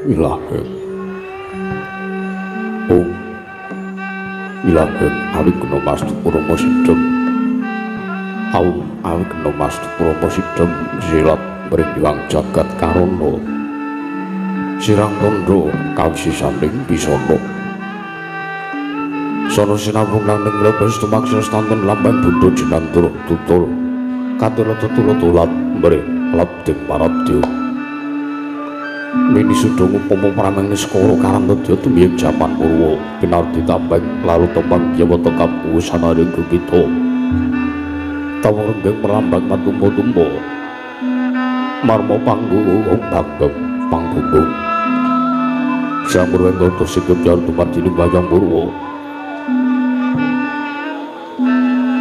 Ilahi Om Ilahi Awigna Mastu Purama Sidhem Aum Awigna Mastu Purama Sidhem silat mrinjang jagat karana sirang tandha kawisisaning bisana sono sinambung nang ning lebes tumaksa stanten lambang bunda jinantur tutul katula tutula tulat mrih labding parabdya mini sudung upama prameng niskara karang tedya tumiyeng jaman purwa pinardi tambeng lalu tembang yawata kapu sanaring kukita tawa renggeng merambang matumpa-tumpa marma panggung banggeng panggung sang purwengga sikep jar tumadining wayang purwa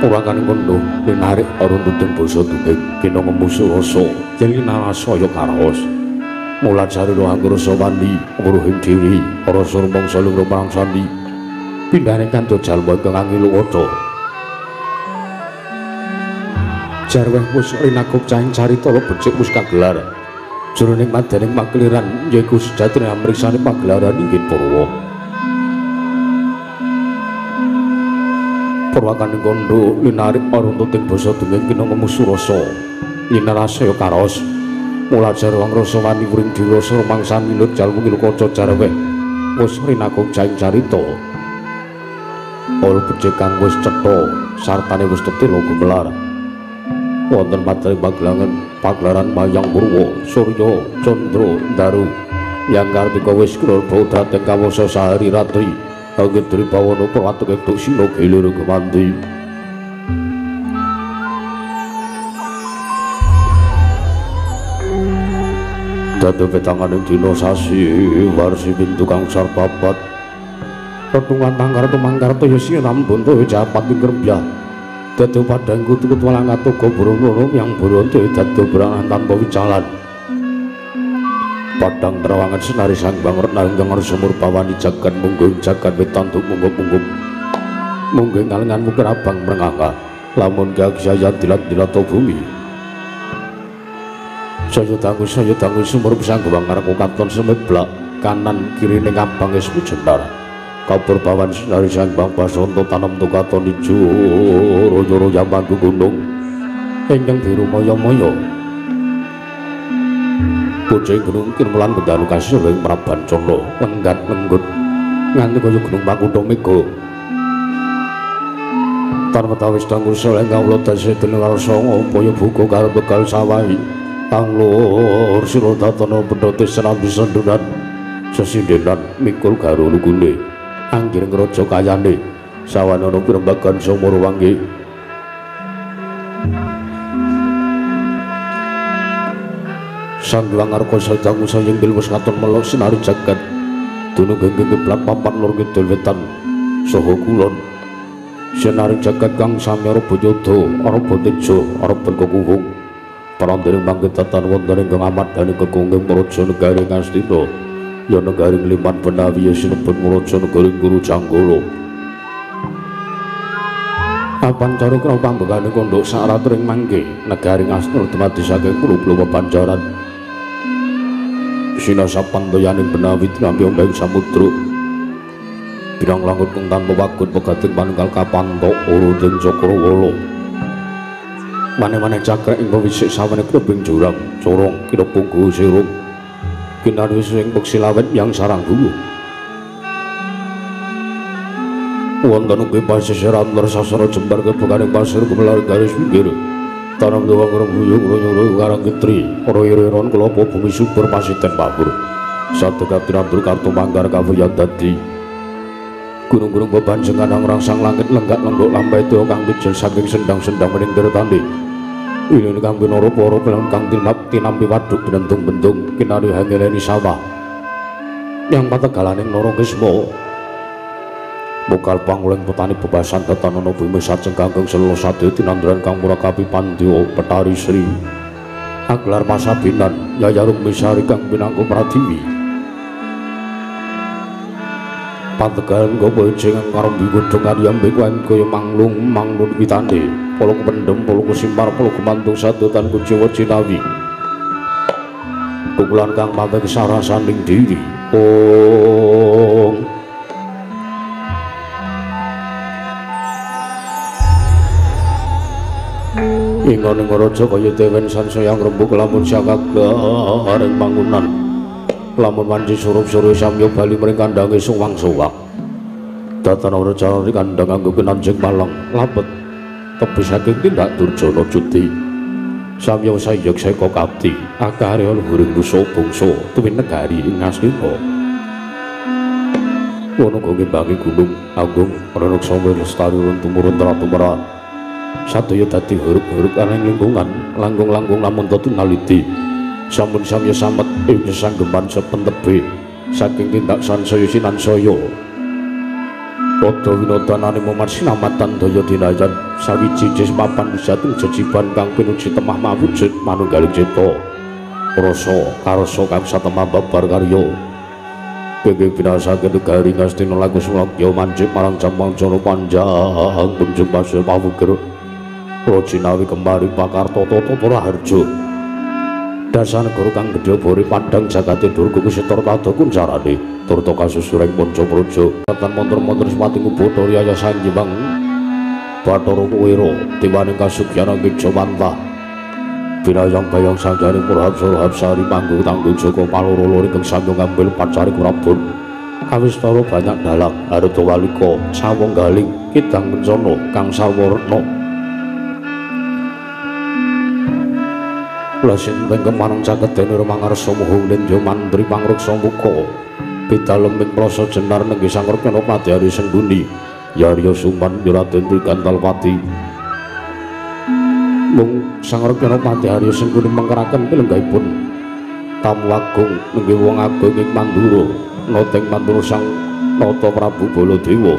purwakaning kondo linarik aruntuting basa dunging kinanga musuh rasa yen linarasaya karaos mula carira anggrasa wandi ngruhing dhewe rasa rumangsa luhur marang sandi pindhane kanca jalma ingkang angilu waca jarweh wis rinakup cahing carita becik wis kagelar jroning madaning makeliran yaiku sejatine amriksane pagelaran inggih purwa purwakaning kandha linarik aruntuting basa dunging kinanga musuh rasa linarasaya karaos mula jarwang rasa wani wuring dirasa rumangsani lut jalmu ngilu kaca jarweh wis rinakung jaing carita ol becik kang wis cetha sartane wis tetela gumelar wonten padhaning pagelaran pagelaran wayang purwa surya candra daru yang kartika wis klurba dhateng kawasa sahari ratri anggedri bawana prawatuk duksina gilir gumanti dadi petanganing dina sasi warsi pintu kang sarpapat petungan tangkar tumangkar toya sinambun toya japat ing grembyah dadi padang kutu walang katuga burung loro yang buronte dadi brangan tanpa wicalan padang terawangan senari sang bangret ingkang sumur bawani jagat mungguh jagat wetan mungguh-mungguh mungguh kalengan mukir abang mrengangga lamun gagsaya dilat-dilat bumi saya dangu sumur pisang gewang karep katon semeblak kanan kiri ning abang wis jendar kabur bawan senari sang bang basonto tanem tukaton ijo royo-royo yamangku gunung ingkang biru maya-maya bocah gunung kirmulan bendanu kasih ing Prabancana lenggat lenggut nganti kaya gunung Makutha Mega tanpa tawis dangu saleh kawula dase dening rasa upaya buka karo begal sawahi tanglur sira datana pedhote senambi sendunan sesindenan mikul garo lugune anggir ngraja kayane sawanana pirembagan sumur wangi Sang Hyang Arka sadangu sayengil wis katon melok sinari jagat dunung genggeng kiblat papan lor kidul wetan saha kulon sinari jagat kang sami arba yudha arba teja arba kekuwung parandene manggetatan wonten ing amadane kekunging praja negari Ngastina ya negari Liman Benawi ya sinebut praja negari Guru Janggala Apancara kra pambekane kondhok saratring mangke negari Ngastina dumadi saking pulo-pulo pepancaran sinasapan toyaning Benawi tinampi ombeng samudra pirang langut kang tanpa wagut pegating panunggal kapantok uruting cakrawala mane-mane cakrek ing wisik sawane klebing jurang corong kinepunggu sirung kinarwi sing peksi lawet yang sarang gulu wonten ugi pasisiran sasana jembar kebekaning pasir gumelar garis pinggir tanam tuwa ngrembuyung royo-royo karang kitri royo-royon kelapa bumi subur pasiten pabur sadegap tinandur kartu manggar kawuyan dadi gunung-gunung bebanjengan rangsang langit lenggak lenggok lambai itu kang pijel saking sendang-sendang mening tandi ini kang binoro poro pelan kang tinampi waduk bentung-bentung kinari hangeleni sawah yang pategalaning norong kismo mukal panguleng petani bebasan tetanana bumi sajeng kangkung selo sade tinanduran kang murakapi pandya petari sri aglar pasabinan yayarung misari kang pinangku pratiwi pategalan gopo ijing karembi godhong ariyambe kuwi kaya manglung manglun witane polo pendem polo kusimpar polo gumantung sadotan kuciwa cinawi Tukulan kang maweh sarasaning diri. Ong Ingon raja kaya dewen sansaya ngrembug lamun sakagaring mangunan. Lamun wanci surup-surup samya bali mring kandhange suwang-suwang. Datan ora cari kandhang anggo kinanjing malang lapet tebi saking tindak durjana cuti. Samya sayek seka kapti akarya luhuring nusa bangsa tuwin negari ing Ngastina. Wono ngimbangi gunung agung renuksa lestari tumurun tratumra. Sadaya dadi hurup-hurup aneng lingkungan langkung-langkung lamun tinaliti. Sampun samya samet ing sanggeman sepentebe saking tindak sansaya sinansaya. Padha winodanane momar sinamatan daya dinayan sawiji jis papan wijating jejiban kang pinuji temah mawujud manunggaling cipta rasa karsa kang satemah babar karya kenging binasake negari Ngastina laku sulakya mancip marang jampang jana panjang kunjung pasir pawukir rajinawi kembari pakarta tata raharja dasar negara kang gedhe bori padhang jagate durga kusitar tada kuncarane turta kasusureng panca praja tan montor-montor sepati ngubata riyaya sanjibang Bathara Kuwera dewaning kasugyan Gejawantah binayang bayang sanjane Purhapsara Hapsari panggung tanggung jaka paloro-loro ingkang samya ngambil pacari Prabon kawistara banyak dalang Harta Walika Sawong Galing Kidang Kencana kang sarwa retna Lasin kemarang cakedene rumangarsa muhung nindya mantri pangruksa muka pidalem ing prasa jenar nenggih Sangrukana Padhari Sengguni Yarya Suman Raden Trigantalpati mung Sangrukana Padhari Sengguni mengkeraken pilenggahipun tamu agung nenggih wong agung ing Mandura noteng Mandura Sang Nata Prabu Baladewa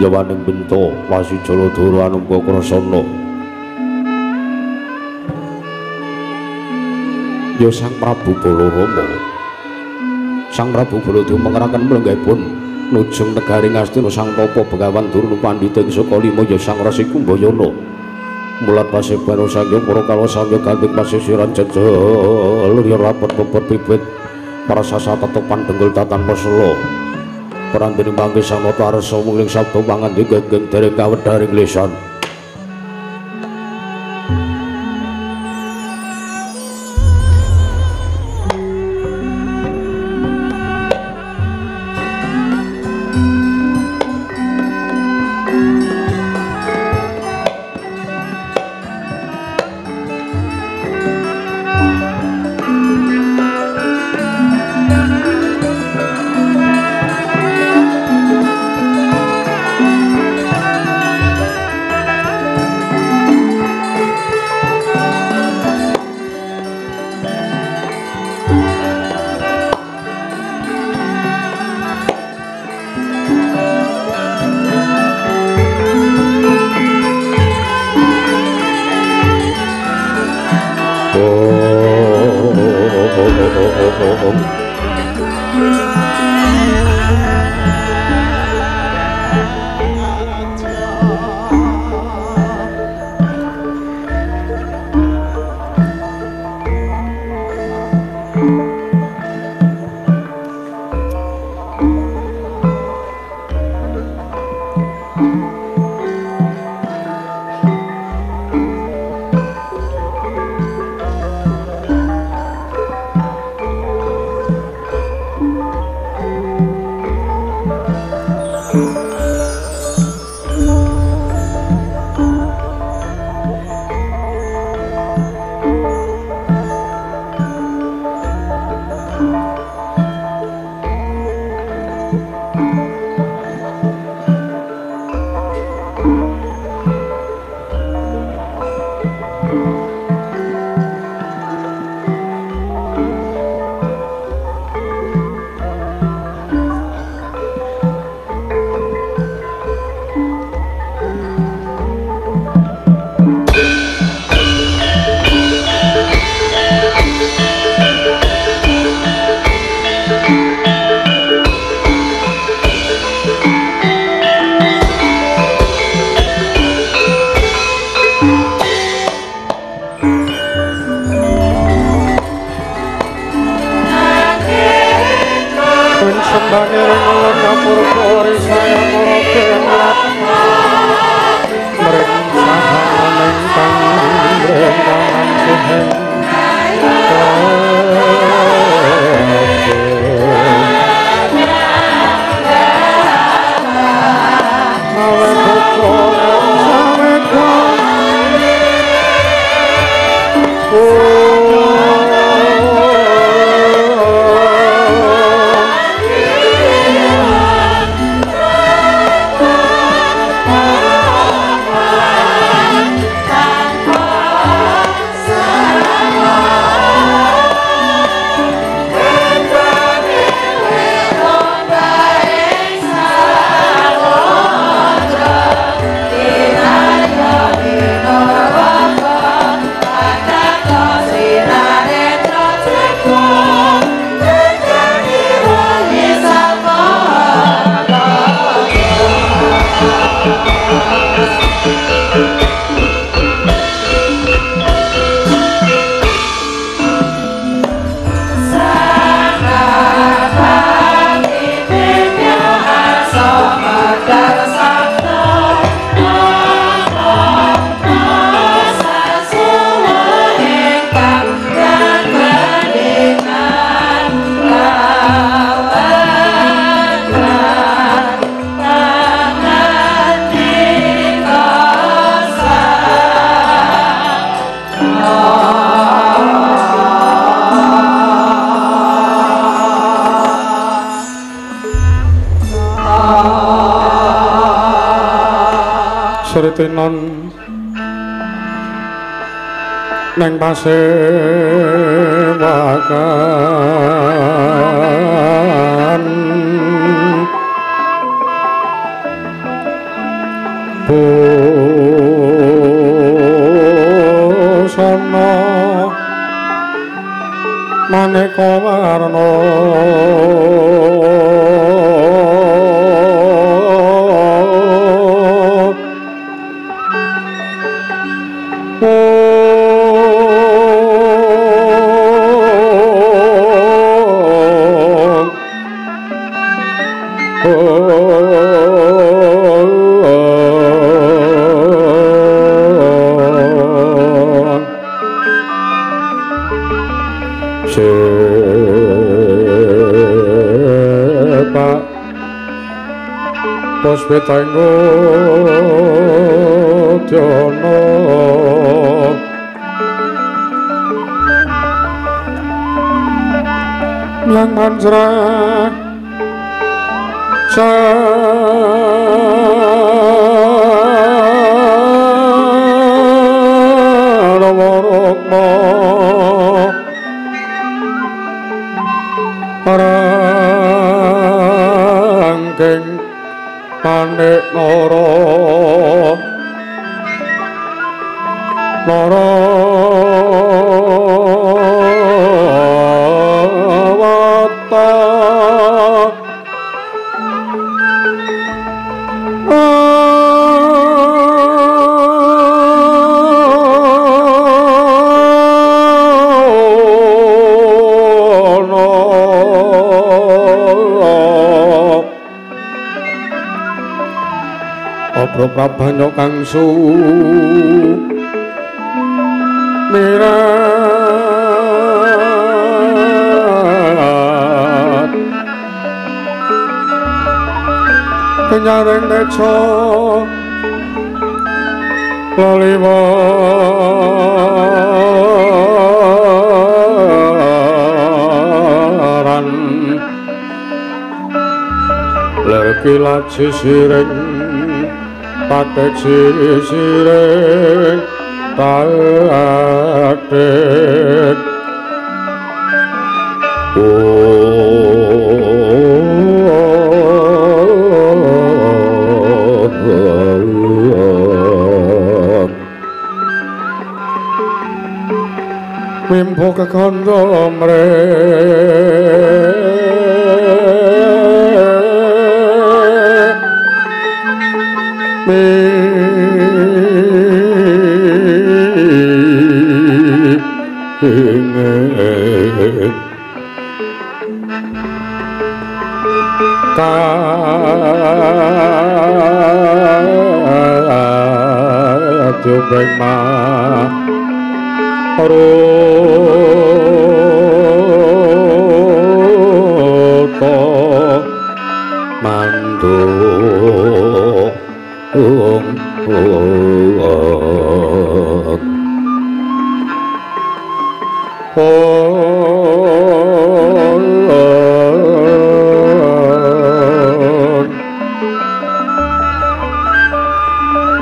yawaning Benta Wasijaladara anungga Krasana ya Sang Prabu Balarama. Sang Prabu Baladewa mengeraken lenggahipun nujung negari Ngastina Sang Tapa Begawan Durna Pandhita ing Saka Lima ya Sang Resi Kumbayana. Mulat paseban sangya para kala sangya ganting pasisiran jejel riya rapet pepet bibit prasasa tetepan denggul tatan pesela. Prandene mangke Sang Nata Arsa mungling sabda pangandika ingkang dereng kawedharing lesan. Ing sembane ring ngapura risaya para kemlat mring sahaning kang mring siheng Sritinon neng pasewakan busana maneka warna Puspitaing udyana Lang manjrah Sarwa rukma Rangking panik nara nara wata Obro prabanya kangsu mirat kenyaring tejo leliwaran ler kilat sisiring patek sisiring tatik Wimpo kekandha mre. Kadyombeng maruta mandung.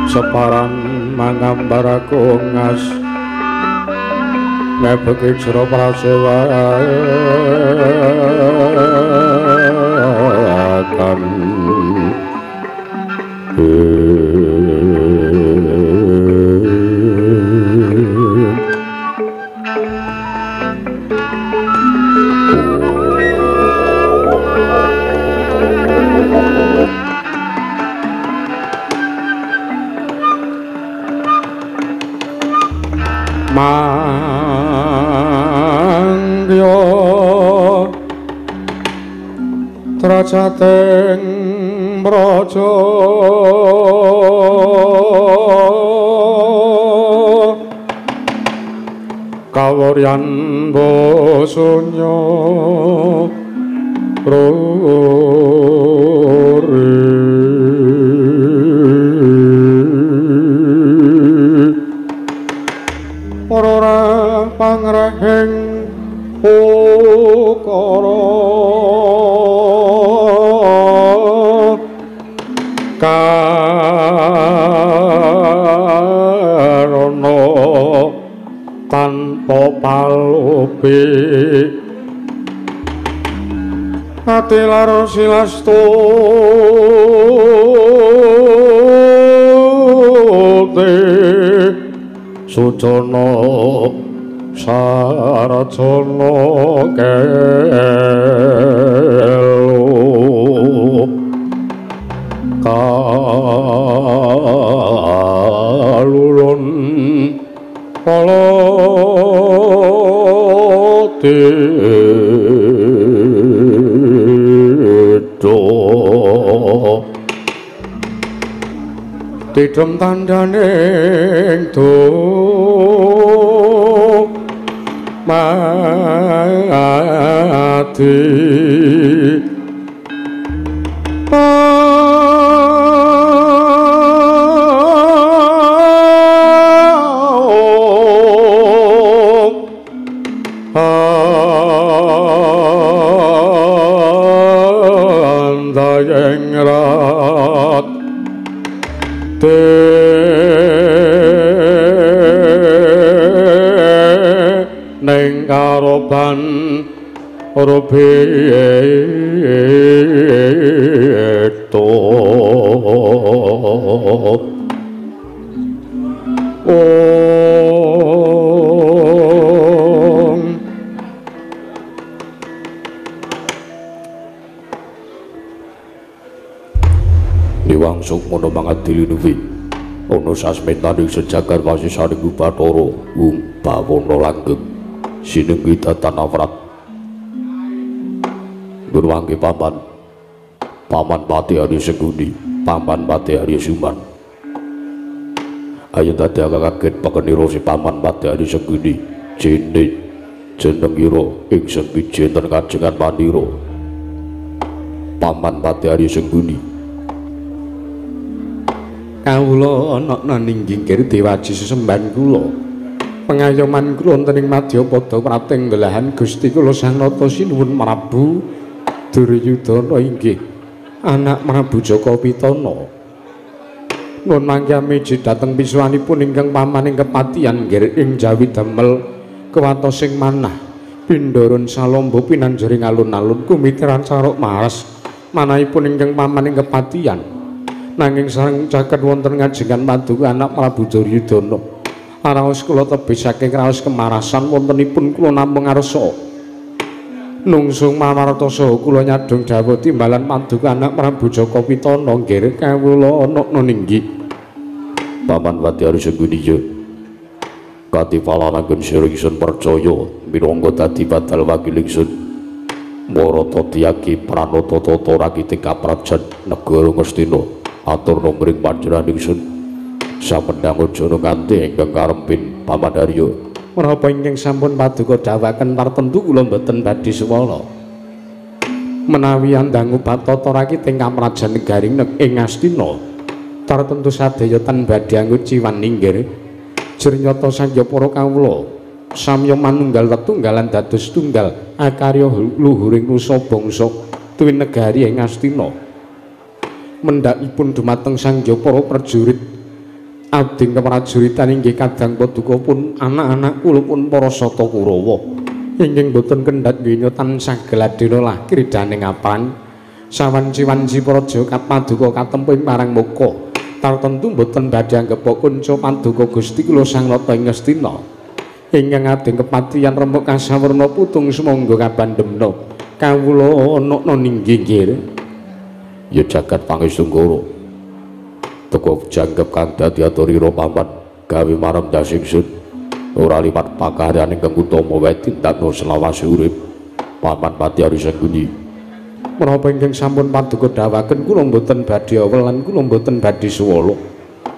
Separan mangambar aku ngas mebeki jero prasewakan. Mangya trajating praja kawuryan basunya ora pangrehing ukara karana tanpa palupi ati lara silastu sujana sarajana kelu kalulun kala tito tidem tandhaning mati andayeng rat ning karoban rubeto. Om Niwang sukmana mangadili nuwi ana sasmitaning sejagar wasisaning Bathara Wung Bawana langgeng sinenggi datan awrat ngurwangke paman paman Pati Arya Sengkuni paman Pati Arya Suman. Ayo dadi kaget pekenira si paman Pati Arya Sengkuni jene jenengira ing sengki jenten kajengan manira paman Pati Arya Sengkuni. Kawula ana ning nginggir dewaji sesembahan kula pengayoman kula wonten ing madyapada prating belahan Gusti kula Sang Nata sinuwun Prabu Duryudana inggih anak Prabu Jaka Pitana. Nuwun mangke miji dhateng pisuwanipun ingkang paman ing kepatihan nggir ing jawi damel kuwatosing manah pindharan salombo pinanjering alun-alun kumitran sarok maras manahipun ingkang paman ing kepatihan. Nanging sareng caket wonten ngajengan paduka anak Prabu Duryudana. Raos kula tebih saking raos kemarasan wontenipun kula namung ngarsa nungsung mamarta saha kula nyadhong dawuh timbalan paduka anak Prabu Jaka Pitana nggih kawula ana ninggi. Paman Pati Arya Sengkuni ya katifalan anggen sira ingsun percaya minangka dadi badal wakil ingsun. Marata Tyagi Pranata Tata Rakiting Kaprajan Negara Ngastina atur mring panjenengan ingsun samendhang aja nganti ingkang karempin Paman Haryo. Menapa ingkang sampun paduka dawuhaken tartemtu kula mboten badhe suwala. Menawi andangu tata rakiting kaprajan negaring ing Ngastina tartemtu sadaya tan badhe anguciwan inggih. Jur nyata sangya para kawula samya manunggal tetunggalan dados tunggal akarya luhuring nusa bangsa tuwin negari ing Ngastina. Mendhakipun dumateng sangya para prajurit ading keprajuritan inggih kadang paduka pun anak-anak kula pun para sata Kurawa ingkang boten kendhat donya tansah geladena lah kridaning apan sawanci-wanci praja paduka katempo ing parang muka tartemtu boten badhe anggepa kunca paduka Gusti kula Sang Nata ing Ngastina ingkang ading kepatihan remuk kasawerna putung sumangga kabandemna kawula ana ninggih. Ya jagat pangestu teko janggep kang dadi aturira paman gawe marem dasingsun ora liwat pakaryan ingkang utama wae tindakno selawase urip Paman Pati Ari Sengkuni. Menapa ingkang sampun paduka dawuhaken kula mboten badhe awel lan kula mboten badhe suwala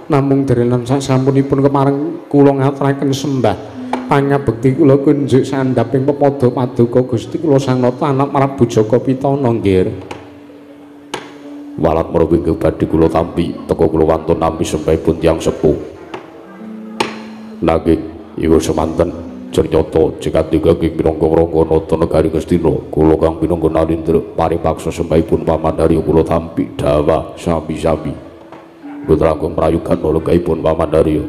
namung derenan sasampunipun kepareng kula ngaturaken sembah pangabekti kula kunjuk sandhaping pepada paduka Gusti kula Sang Nata anak Prabu Jaka Pitana nggih. Walat menawi ingkang badhe kula tampi teka kula wantun nampi sembahipun tiyang sepuh. Nanging iku semanten cernyata jekatiga ing minangka rangga nata negari Ngastina kula kang minangka Nalindra paripaksa sembahipun Paman Haryo kula tampi dawah sami-sami. Mboten langkung prayogan lenggahipun Paman Haryo.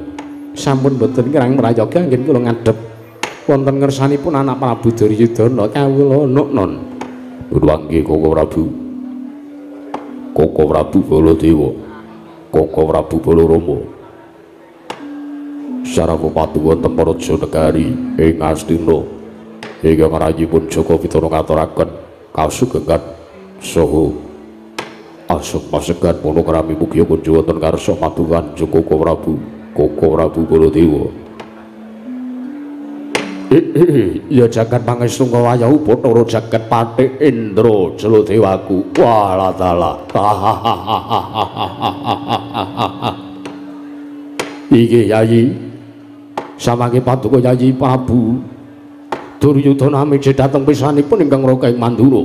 Sampun boten kirang prayoga anggen kula ngadhep wonten ngersanipun anak Prabu Duryudana kawula nuknon. Nuwangge Koko Prabu. Koko Prabu Baladewa, Koko Prabu Balarama. Sarana patu wonten praja negari ing Ngastina ingkang rayipun Jaka Pitana ngaturaken kasugengan saha asuk pasegan panakrami mugi kunjuk wonten karsa patukan Koko Prabu, Koko Prabu Baladewa. Ya jagat pangestu wayahu Bathara jagat Patih Indra Jaladewaku. Walah dalah. Iki Yayi samangke paduka Yayi Prabu Duryudana miji dhateng pisanipun ingkang raka ing Mandura.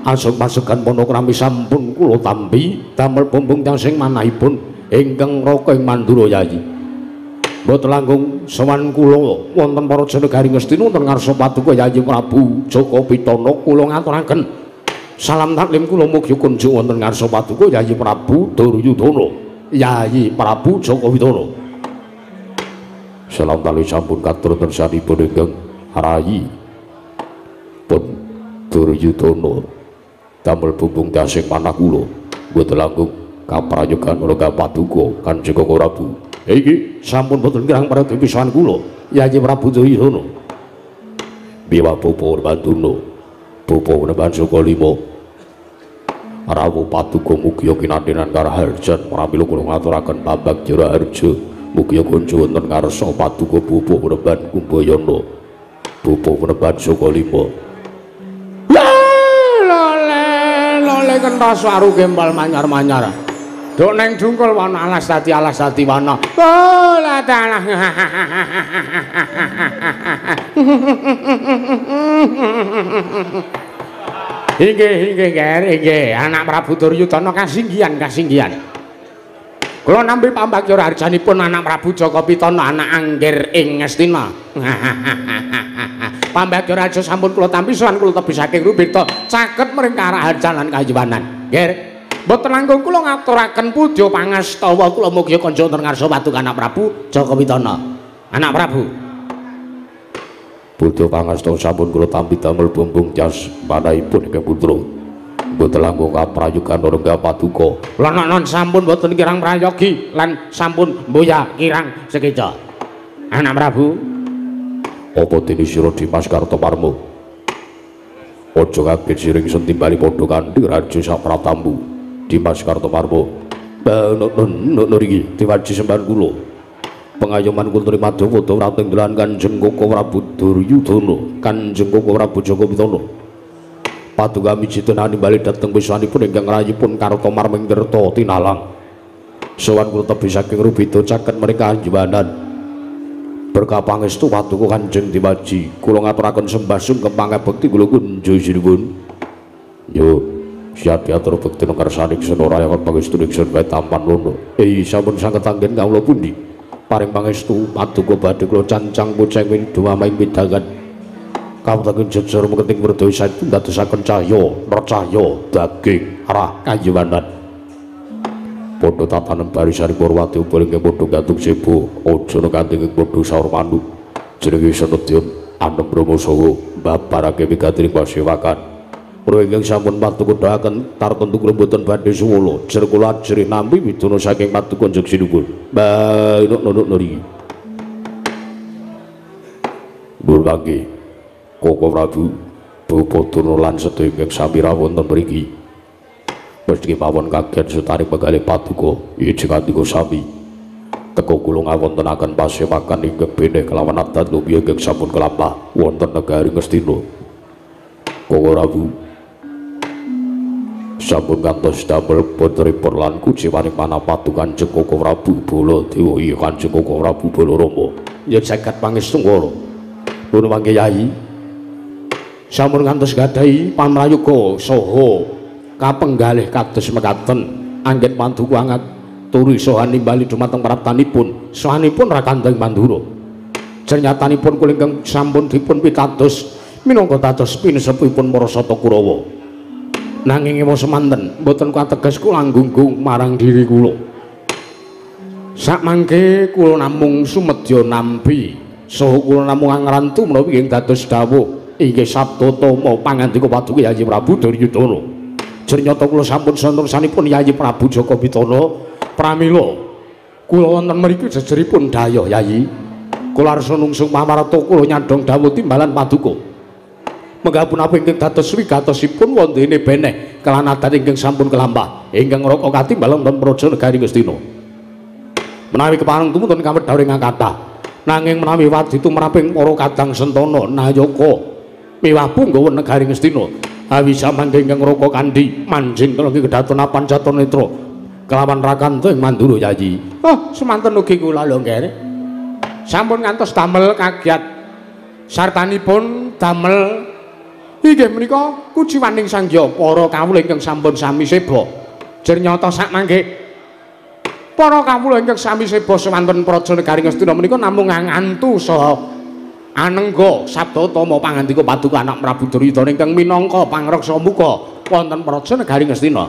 Asuk pasukan panakrami sampun kula tampi damel bumbung sing manahipun ingkang raka ing Mandura Yayi. Mboten langkung sowan kula wonten praja negari Ngastina wonten ngarsa paduka Yayi Prabu Jaka Pitana kula ngaturaken salam taklim kula mugi kunjung wonten ngarsa paduka Yayi Prabu Duryudana, Yayi Prabu Jaka Pitana. Salam tali sampun katur tersanipun ingkang rayi pun Duryudana damel bumbung dasing manah kula mboten langkung kaprayogan lenggah paduka Kanjeng Koko Prabu. Iki sampun boten kirang prayoga pisan kula Yayi Prabu Duryudana. Biwa bapa Banduna, bapa Neban Sukalima. Rawuh paduka mugi kinantenan karaharjan pramila kula ngaturaken pambagja raharja mugi kunjuk wonten ngarsa paduka bapa Neban Kumbayana, bapa Neban Sukalima. Lole lole kentas waru gembal manyar-manyar. Dok neng dungkul wana alas dadi wana. Oh la dalah. Inggih inggih nger inggih anak Prabu Duryudana kasinggihan kasinggihan. Kula nampi pambagya harjanipun anak Prabu Jaka Pitana anak Anggir ing Ngastina. Pambagya raja sampun kula tampi sowan kula tebih saking Rubirta caket mring karaharjan lan kayiwanan. Nggih. Mboten langkung kula ngaturaken pudya pangastawa kula mugi kanca wonten ngarsa paduka anak Prabu Jaka Pitana. Anak Prabu. Pudya pangastawa sampun kula tampi damel bumbung jas manahipun ingkang putra. Mboten langkung kaprayogan lenggah paduka. Lan non sampun mboten kirang prayogi lan sampun mboya kirang sekeca. Anak Prabu. Apa dene sira Dimas Kartoparma? Aja kaget siring sentimbali padha kanthi raja sapratambu. Dimas Kartomarma. Nur iki diwaji sembahan kula. Pengayoman kula trima padha wrating delan Kanjeng Koko Prabu Duryudana, Kanjeng Koko Prabu Jaka Pitana. Paduka mijitenani bali dhateng wiswanipun ingkang rayipun Karta Marmingkerta tinalang. Sowan kula tebih saking Rubeda caket mereka anjuwanan. Berkah pangestu paduka Kanjeng Dewaji, kula ngaturaken sembah sungkem pangabekti kula kunjo sinuwun. Yo, siap diatur bekti ngersani ingsun ora yakan pangestu ingsun bae tampan lono. Sampun sanget anggen kawula pundi? Paring pangestu paduka badhe kula cancang puceng widumamaing pidangan. Kawutaken jejer meketing werdaya saestu ndadosaken cahya, nercahya daging arah kayuwanan. Padha tatanen barisan Purwati uga ingkang padha gantung sebo, aja kanthi ing padha saur manuk. Jenenge Senedyan Anem Brahma saha mbabarake wigati pasewakan. Para ingkang sampun paduka dhoaken tartemtu kula mboten badhe suwala, jer kula ajrih nampi widana saking paduka Kanjeng Sinuwun. Mbah nuk nuri. Mbur mangke Koko Prabu, Bapak Durna lan sedaya ingkang sami rawuh wonten mriki. Mesti mawon kaget sutaring penggalih paduka ijing andika sami. Teka kula ngawontenaken pasewakan ingkang beneh kelawan adat lumiya ingkang sampun kelampah wonten negari Ngastina. Koko Prabu sampun kantos damel putripun lan kuciwaning manah paduka Kanjeng Koko Prabu Baladewa iya Kanjeng Koko Prabu Balarama. Ya jagat pangestu ngoro. Nuwun mangke Yai. Sampun ngantos gadhahi pamrayuga saha kapenggalih kados mekaten anggen paduka angaturi saha nimbali dumateng praptanipun sahanipun Rakandeng Mandura. Jernyatanipun kula ingkang sampun dipun pitados minangka dados pinesepuhipun para Sata Kurawa. Nanging ewa semanten mboten kateges kula nggunggung marang diri kula. Sakmangke kula namung sumedya nampi saha kula namung angrantu menawi ing dados dawuh inggih sabda tama pangandika paduka Yayi Prabu Duryudana. Jernyata kula sampun santersanipun Yayi Prabu Jaka Pitana pramila kula wonten mriki jejeripun dayah Yayi. Kula arsa nungsung pamarta kula nyandhong dawuh timbalan paduka. Menggah punapa ingkang dados wigatosipun wondene beneh kelan adat ingkang sampun kelampah ingkang ngraka katimbalan wonten praja negari Ngastina. Menawi kepareng tumuntun kawedhar ingkang kathah nanging menawi wadi tumraping para kadang sentana nayaka miwah punggawa negari Ngastina awi samangke ingkang ngraka kandhi manjing telung kedaton Pancatanetra kelawan Rakanta ing Mandura Yayi. Oh, semanten ugi kula lho nggih. Sampun ngantos damel kagiat sartanipun damel inggih menika kuciwaning sangya para kawula ingkang sampun sami seba. Jernyata sakmangke para kawula ingkang sami seba sewonten praja negari Ngastina menika namung ngantu saha anengga sabda tama pangandika paduka anak Prabu Duryudana ingkang minangka pangreksa muka wonten praja negari Ngastina.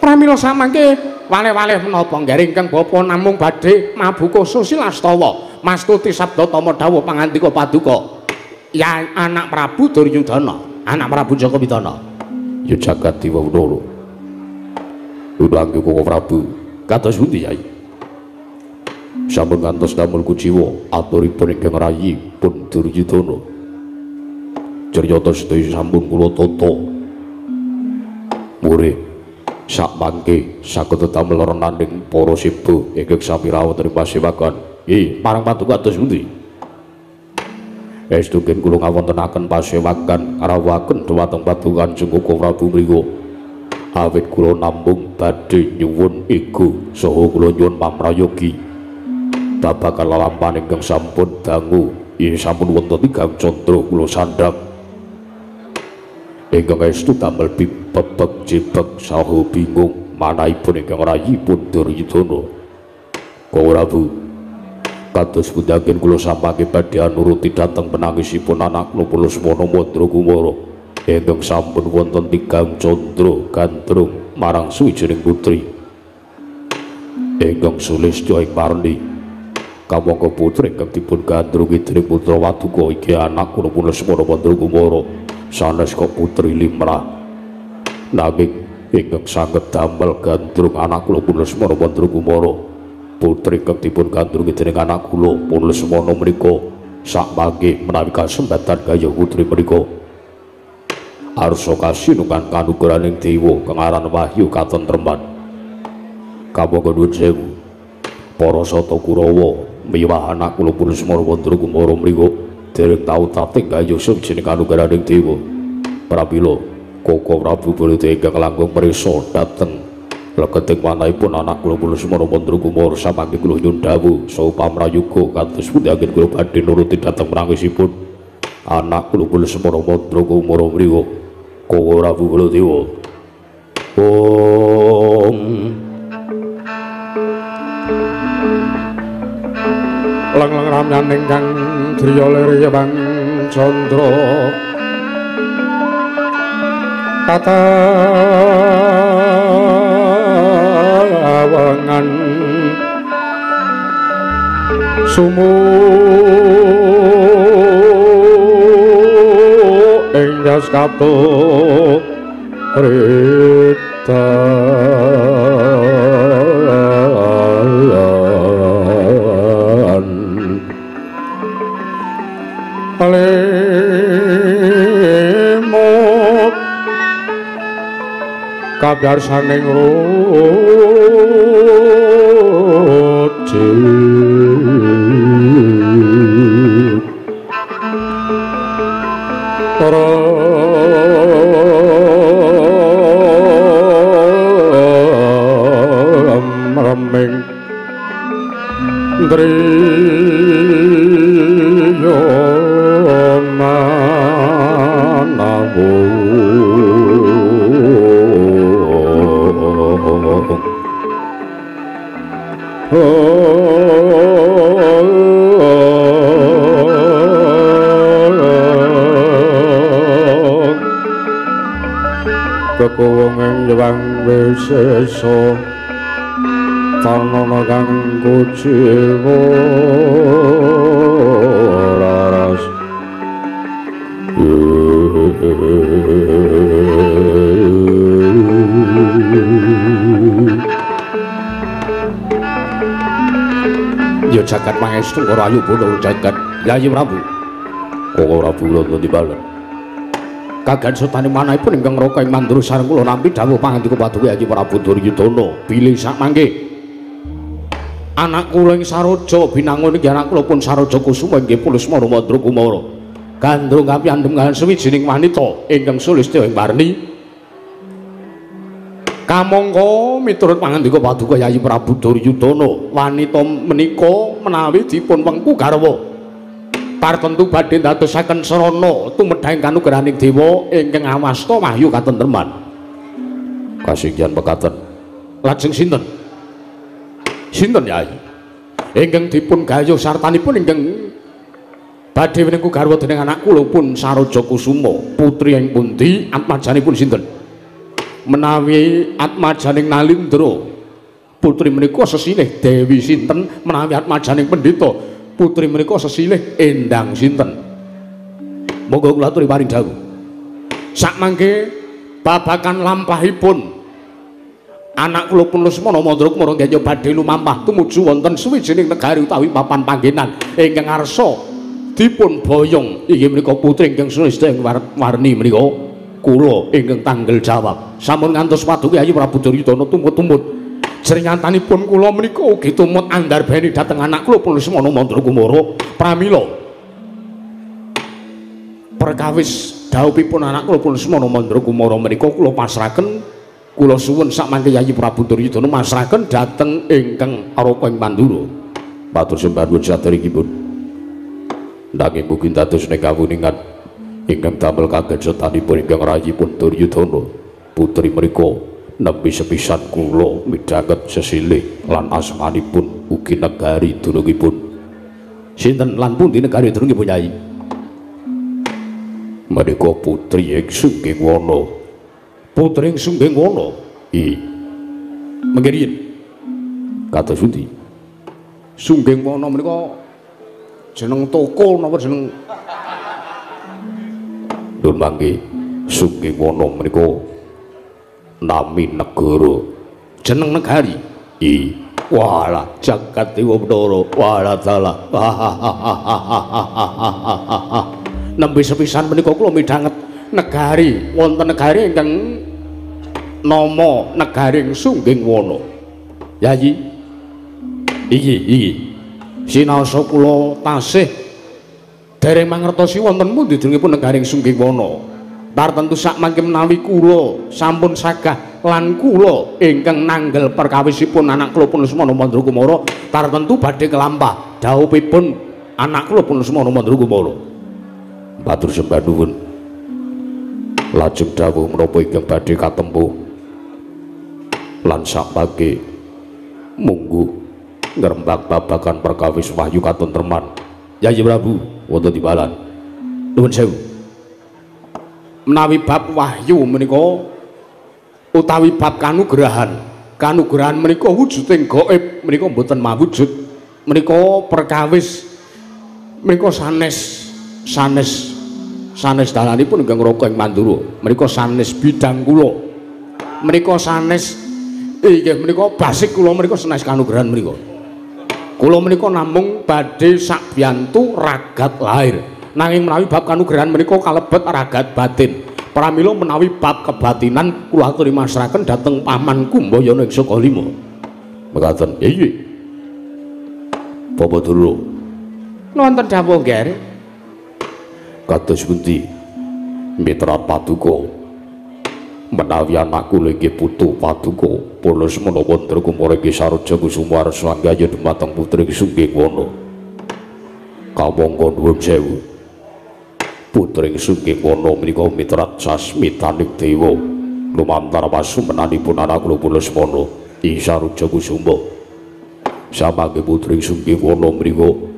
Pramila samangke waleh-waleh menapa nggih ingkang bapa namung badhe mabuka susilastawa mastuti sabda tama dawuh pangandika paduka ya anak Prabu Duryudana, anak Prabu Jaka Pitana. Ya jagat dewa wenara. Ulangi Koko Prabu kados pundi Yai? Sampun ngantos damel kuciwa aturipun ingkang rayi pun Duryudana. Ceriyata sedaya sampun kula tata. Murih sakmangke saged damel renaning para seba ingkang sami rawuh ing pasewakan. Nggih, marang paduka kados pundi? Estu gen kula ngawontenaken pasewakan ngrawuhaken dhumateng paduka Kanjeng Koko Prabu mriku. Awit kula namung badhe nyuwun ego saha kula nyuwun pamrayogi babagan lelampahan ingkang sampun dangu inggih sampun wonten tigang candra kula sandhang ingkang estu damel bebek jebek saha bingung manahipun ingkang rayipun Duryudana. Koko Prabu kados pundaken kula samangke badhe anuruti dhateng penangisipun anak kula Lesmana Mandra Kumara ingkang sampun wonten tigang candra gandrung marang suwijining putri ingkang sulistya ing parni. Kamangka putri ingkang dipun gandrungi dening putra Waduka iki anak kula Lesmana Mandra Kumara sanes kok putri limrah nanging ingkang sanget damel gandrung anak kula Lesmana Mandra Kumara putri ingkang dipun gandrungi dening anak kula Lesmana menika sakmangke menawi kasempatan gayuh putri menika arsa kasinungan kanugrahaning dewa kang aran wahyu katentreman. Kamangka nuwun sewu para Sata Kurawa miwah anak kula Lesmana Mandra Kumara mriku dereng tau tating gayuh sawijining kanugrahaning dewa. Pramila Koko Prabu Baladewa ingkang langkung prisa dhateng leketing manahipun anak kula Lesmana Mandra Kumara samangke kula nyuwun dawuh saha pamrayuga kados pundi anggen kula badhe nuruti dhateng prangisipun anak kula Lesmana Mandra Kumara mriku. Koko Prabu Baladewa. Om Lang-lang ramyaning kang driya lir Bang Candra katawangan sumu ing yaskato rita lemot kabyarsaning ruci reming driya manawu kekuwunging Hyang Wisesa tanana kang kuciwa raras. Ya jagat pangestu ora ayu bono jagat Yayi Prabu. Koko Prabu kula timbalen. Kagan sotane manahipun ingkang raka ing Mandura sareng kula nampi dawuh pangandika paduka Yayi Prabu Duryudana bilih sakmangke anak kula ing Saroja binangun inggih anak kula pun Saroja Kusuma inggih Lesmana Mandra Kumara gandrung kapiyandhem kaliyan sawijining wanita ingkang sulistya ing warni kamangka miturut pangandika paduka Yayi Prabu Duryudana wanita menika menawi dipun wengku garwa tartentu badhe ndadosaken sarana tumedhang kanugrahaning dewa ingkang awasta wahyu katentreman. Kasinggihan pekaten. Lajeng sinten? Sinten Yai? Ingkang dipun gayuh sartanipun ingkang badhe winengku garwa dening anak kula pun Saroja Kusuma, putri ing pundi atmajanipun sinten? Menawi atmajaning Nalindra, putri menika sesilih Dewi sinten? Menawi atmajaning pendhita, putri menika sesilih Endang sinten? Monggo kula aturi paring dawuh. Sakmangke babakan lampahipun anak kula pun Lesmana Mandra Kumara nggih badhe lumampah tumuju wonten sawijining negari utawi papan panggenan ingkang arsa dipun boyong inggih menika putri ingkang sulistya ing warni menika kula ingkang tanggel jawab. Sampun ngantos paduka Yayi Prabu Duryudana tumut-tumut jeringatanipun kula menika ugi tumut andarbeni dhateng anak kula pun Lesmana Mandra Kumara. Pramila perkawis dhawuhipun anak kula pun Lesmana Mandra Kumara menika kula pasrahaken, kula suwun sakmangke Yayi Prabu Duryudana masrahaken dhateng ingkang Raka ing Mandura. Matur sembah nuwun saderengipun. Nanging mugi dados ing kawuningan ingkang damel kagejotanipun ingkang rayipun Duryudana putri menika nembe sepisan kula midhanget sesilih lan asmanipun ugi negari dunungipun. Sinten lan pundi negari dunungipun Yai? Menika putri ing Sunggingwana. Putri ing Sunggingwana. I. Mangke riyin. Kados pundi? Sunggingwana menika jeneng toko napa jeneng? Nun mangke Sunggingwana menika nami negara, jeneng negari. I. Walah jagat dewa Bathara, walah dalah. Nembe sepisan menika kula midhanget negari, wonten negari ingkang nama negaring Sunggingwana. Yayi, iki iki sinaosa kula tasih dereng mangertosi wonten pundi jenengipun negaring Sunggingwana. Tartentu sak mangke menawi kula sampun sagah lan kula ingkang nanggel perkawisipun anak kula pun Lesmana Mandrakumara tartentu badhe kelampah dhawuhipun anak kula pun Lesmana Mandrakumara. Matur sembah nuwun. Lajeng dawuh menapa ingkang badhe katempuh lan sak mangke mungguh ngrembak babagan perkawis wahyu katentreman. Yayi Prabu wonten timbalan. Nuwun sewu. Menawi bab wahyu menika utawi bab kanugrahan, kanugrahan menika wujuding gaib menika mboten mawujud. Menika perkawis menika sanes sanes sanes dalanipun ingkang Raka ing Mandura. Menika sanes bidang kula. Menika sanes inggih menika basik kula menika sanes kanugrahan menika. Kula menika namung badhe sakbiyantu ragat lahir. Nanging menawi bab kanugrahan menika kalebet ragat batin. Pramila menawi bab kebatinan kula aturi masrahaken dhateng paman Kumbayana ing Sukalima. Mekaten. Iya. Bapak Durna. Wonten dawuh, Ngger. Kados pundi mitra paduka menawi anak kula inggih putu paduka Lesmana Mandrakumara inggih Sarja Kusuma Arsa nggayuh dumateng putri Sunggingwana. Kamangka nuwun sewu. Putri Sunggingwana menika mitrat sasmitaning dewa lumantar pasumenanipun anak kula Lesmana ing Sarja Kusuma. Samangke putri Sunggingwana mriku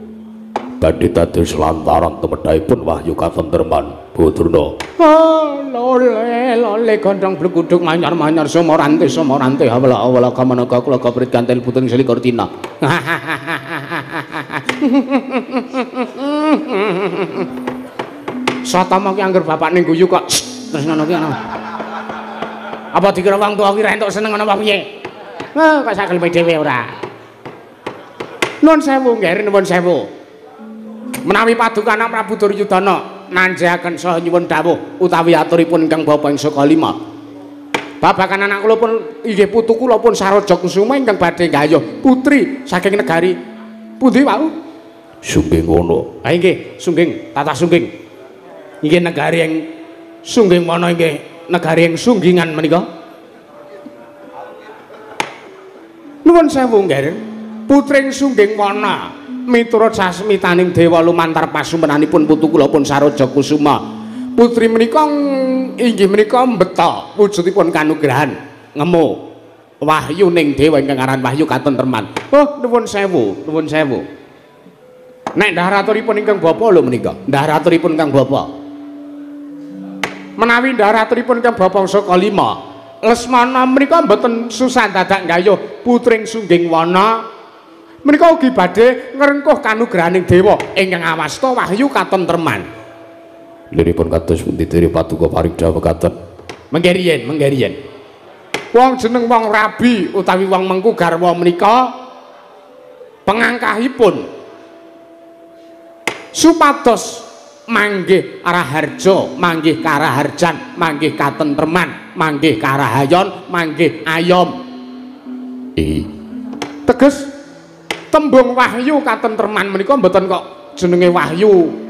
badhe dados lantaran tumedhahipun wahyu katentreman. Bodrona. Oh, lole lole gondhong blekuduk manyar-manyar somorante somorante awala awala kamanaka kula kaprit kantel putring selikur tina. Satama ki angger bapakne guyu kok terus ngono ki ana. Apa dikira wong tuwa ki ra entuk seneng ngono apa piye? Wah, kok sak keleme dhewe ora. Nuwun sewu, Ngger, nuwun sewu. Menawi paduka anak Prabu Duryudana nanjahaken saha nyuwun dawuh utawi aturipun ingkang bapa ing Sukalima. Babagan anak kula pun inggih putu kula pun Sarja Kusuma ingkang badhe gayuh putri saking negari pundi wau? Sunggingwana. Ha inggih, Sungging, tatah Sungging. Inggih negari ing Sunggingwana inggih negari ing Sunggingan menika. Nuwun sewu, Ngger. Putring Sunggingwana miturut sasmitaning dewa lumantar pasumenanipun putu kula pun Sarja Kusuma. Putri menika inggih menika mbeta wujudipun kanugrahan ngemu wahyu ning dewa ingkang aran wahyu katentreman. Oh, nuwun sewu, nuwun sewu. Nek ndharaturipun ingkang bapa lho menika, ndharaturipun ingkang bapa. Menawi ndharaturipun ingkang bapa Sukalima, Lesmana menika mboten susah dadak nggayuh putring Sunggingwana. Menika ugi badhe ngrengkuh kanugrahaning dewa ingkang awasta wahyu katentreman. Liripun kados pundi diri paduka paring dawuh katen? Mengke riyen, mengke riyen. Wong jeneng wong rabi utawi wong mengku garwa menika pengangkahipun supados manggih raharja, manggih karaharjan, manggih katentreman, manggih karahayon, manggih ayom. Teges tembung wahyu katentreman menika mboten kok jenenge wahyu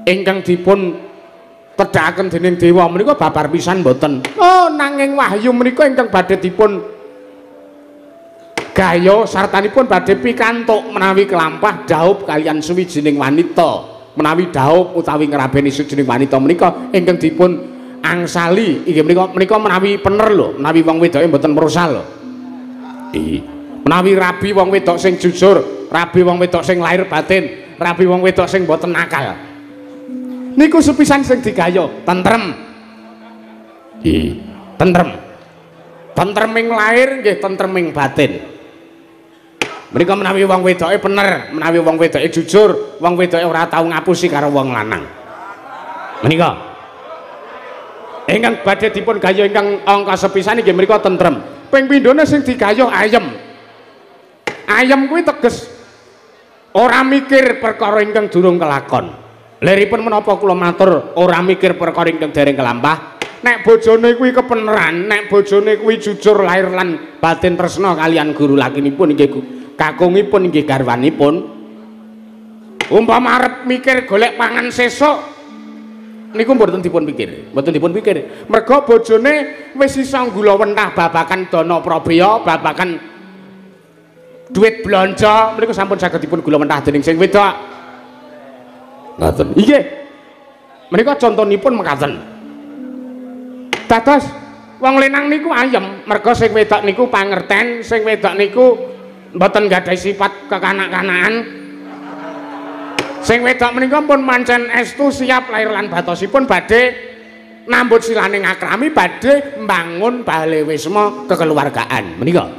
ingkang dipun tedhakaken dening dewa menika babar pisan mboten. Oh, nanging wahyu menika ingkang badhe dipun gaya sartanipun badhe pikantuk menawi kelampah dhaup kaliyan suwijining wanita. Menawi dhaup utawi ngrabeni suwijining wanita menika ingkang dipun angsali inggih menika menika menawi pener lho, menawi wong wedoke mboten merosal lho. Menawi rabi wong wedok sing jujur, rabi wong wedok sing lahir batin, rabi wong wedok sing mboten nakal. Niku sepisan sing digayuh, tentrem. Tentrem. Tentreming lahir nggih tentreming batin. Menika menawi wong wedoke bener, menawi wong wedoke jujur, wong wedoke ora tau ngapusi karo wong lanang. Menika ingkang badhe dipun gayuh ingkang angka sepisan inggih menika tentrem. Ping pindhone sing digayuh ayem. Ayem kuwi teges ora mikir perkara ingkang durung kelakon. Liripun menapa kula matur ora mikir perkara ingkang dereng kelampah? Nek bojone kuwi kepeneran, nek bojone kuwi jujur lahir lan batin tresna kaliyan guru lakinipun inggih kakungipun inggih garwanipun. Umpama arep mikir golek pangan sesuk, Niku mboten dipun pikir, mboten dipun pikir. Merga bojone wis iso nggulawentah babagan dana prabeya, babagan duit blonjo, mriku sampun saged dipun gulawentah dening sing wedok. Ngaten. Inggih. Menika contonipun mekaten. Dados wong lanang niku ayem, merga sing wedok niku pangerten, sing wedok niku mboten gadhahi sifat kekanak-kanakan. Sing wedok menika pun pancen estu siap lahir lan batosipun badhe nambut silane ngakrami, badhe mbangun bale wisma kekeluargaan menika.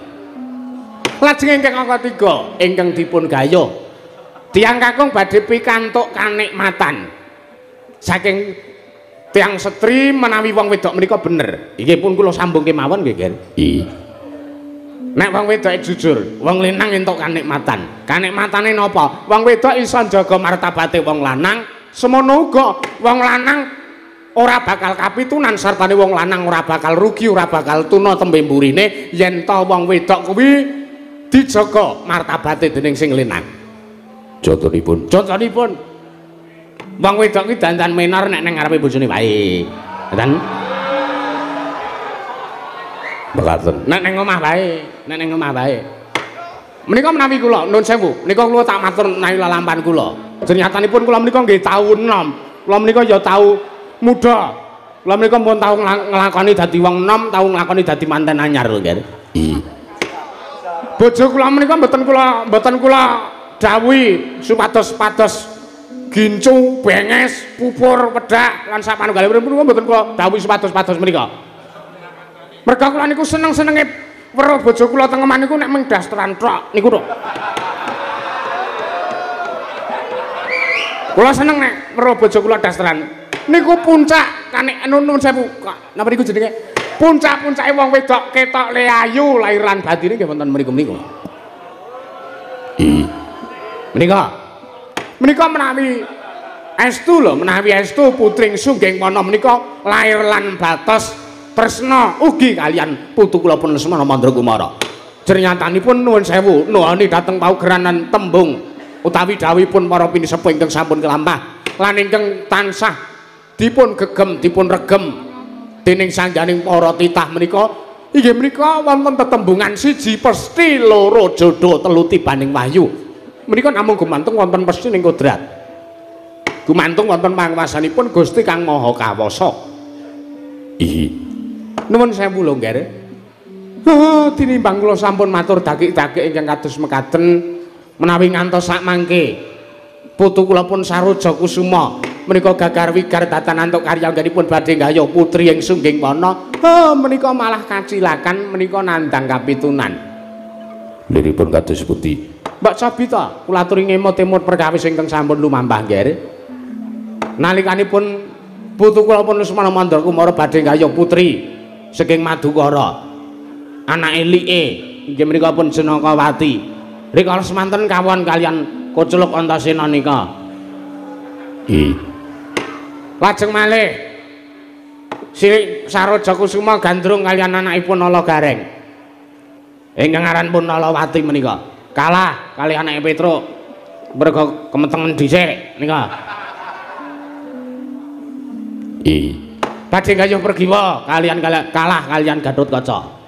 Lajeng ingkang angka 3 ingkang dipun gayuh tiyang kakung badhe pikantuk kanikmatan saking tiyang setri menawi wong wedok menika bener. Inggih pun kula sambung kemawon nggih, Ger. Iya. Nek wong wedoke jujur, wong lanang entuk kanikmatan. Kanikmatane napa? Wong wedok iso njaga martabate wong lanang, semono uga wong lanang ora bakal kapitunan sartane wong lanang ora bakal rugi, ora bakal tuna tembe mburine yen ta wong wedok kuwi dijaga martabate dening sing lanang. Contonipun, contonipun wong wedok kuwi dandan menor nek nang ngarepe bojone wae. Ngoten. Mekaten. Nek nang omah wae, nek nang omah wae. Menika menawi kula nun sewu, menika kula tak matur menawi lelampahan kula. Nyatanipun kula menika nggih tau enom. Kula menika ya tau muda. Kula menika pun tau nglakoni dadi wong enom, tau nglakoni dadi manten anyar lho, Nggih. Iya. Bojo kula menika mboten kula dawuhi supados pados gincu, benges, pupur, wedhak lan sapanunggalipun menika mboten kula dawuhi supados-pados menika. Merga kula niku seneng-senenge weruh bojo kula teng omah niku nek mung dasteran tok niku tok. Kula seneng nek weruh bojo kula dasteran. Niku puncak kanek nun sewu. Napa niku jenenge? Puncak-puncake wong wedok ketok le ayu lahir lan batine nggih wonten mriku menika. I. Menika. Menika menawi estu lho, menawi estu putring Sungging Wana menika lahir lan batos tresna ugi kalian putu kula pun Lesmana Mandra Kumara. Jernyatanipun nuwun sewu nuhoni dhateng paugeranan tembung utawi dawuhipun para pinisepuh ingkang sampun kelampah lan ingkang tansah dipun gegem dipun regem dening sangganing para titah menika inggih menika wonten tetembungan siji pesti loro jodoh telu tibaning wahyu. Menika namung gumantung wonten pesti ning kodrat. Gumantung wonten panguwasanipun Gusti Kang Maha Kawasa. Ihi. Nuwun sewu lho, Ngger. Tinimbang kula sampun matur dakik-dakik ingkang kados mekaten menawi ngantos sak mangke putu kula pun Saroja Kusuma menika gagar wigar datan antuk karya anggenipun badhe nggayuh putri ing Sungging Wana. Menika malah kacilakan menika nandhang kapitunan. Liripun kados pundi? Mbak Sabita, kula aturi ngemot-emot perkawis ingkang sampun lumampah, Ngger. Nalikanipun putu kula pun Lesmana Mandra Kumara badhe nggayuh putri saking Madukara. Anake like inggih menika pun Janakawati. Rikala semanten kawon kalian Kocluk Antasena nika. I. Lajeng malih Sri Saroja Kusuma gandrung kalian anakipun Nala Gareng. Ingkang aran pun Nalawati menika. Kalah kali anake Petruk merga kemetengen dhisik nika. I. Badhe gayuh Pergiwa kalian kalah kalian Gatotkaca.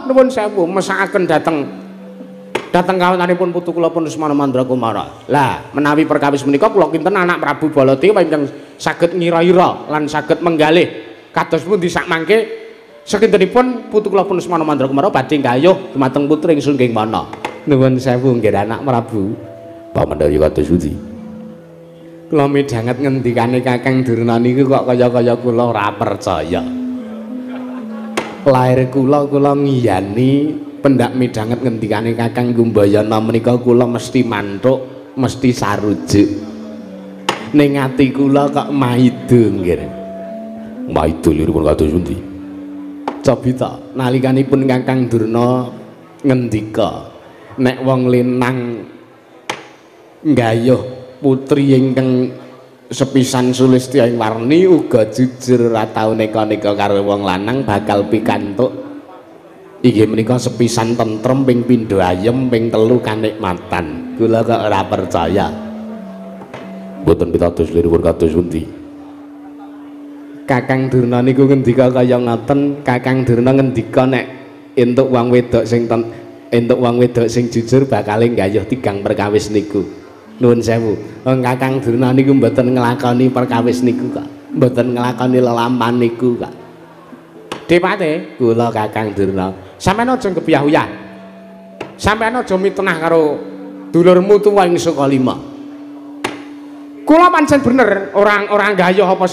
Nuwun sewu mesakaken dhateng kawontenipun putu kula pun Lesmana Mandra Kumara. Lah menawi perkawis menika kula kinten anak Prabu Baladewa ingkang saged ngira-ira lan saged menggalih kados pundi sak mangke sakintenipun putu kula pun Lesmana Mandra Kumara badhe gayuh dumateng putri ing Sungging Wana. Nuwun sewu nggih anak Prabu. Pamandhari kados pundi? Kula midhanget ngendikane Kakang Durna niku kok kaya-kaya kula ora percaya. Lahir kula kula ngiyani pendak midhanget ngendikane Kakang Kumbayana menika kula mesti mantuk, mesti sarujuk. Ning ati kula kok maido nggih. Maido liripun kados pundi? Cobi ta nalikanipun Kakang Durna ngendika nek wong lanang nggayuh putri ingkang sepisan sulistya ing warni uga jujur ora tau neka-neka karo wong lanang bakal pikantuk inggih menika sepisan tentrem ping pindho ayem ping telu kanikmatan. Kula kok ora percaya. Mboten pitados liripun kados pundi? Kakang Durna niku ngendika kaya ngoten, Kakang Durna ngendika nek entuk wong wedok sing entuk wong wedok sing jujur bakale nggayuh tigang perkawis niku. Nuwun sewu. Wong Kakang Durna niku mboten nglakoni perkawis niku kok. Mboten nglakoni lelampahan niku kok. Depate kula Kakang Durna. Sampeyan aja kebiyah-uyah. Sampeyan aja mitenah karo dulurmu tuwa ing Sukalima. Kula pancen bener, orang-orang gayuh apa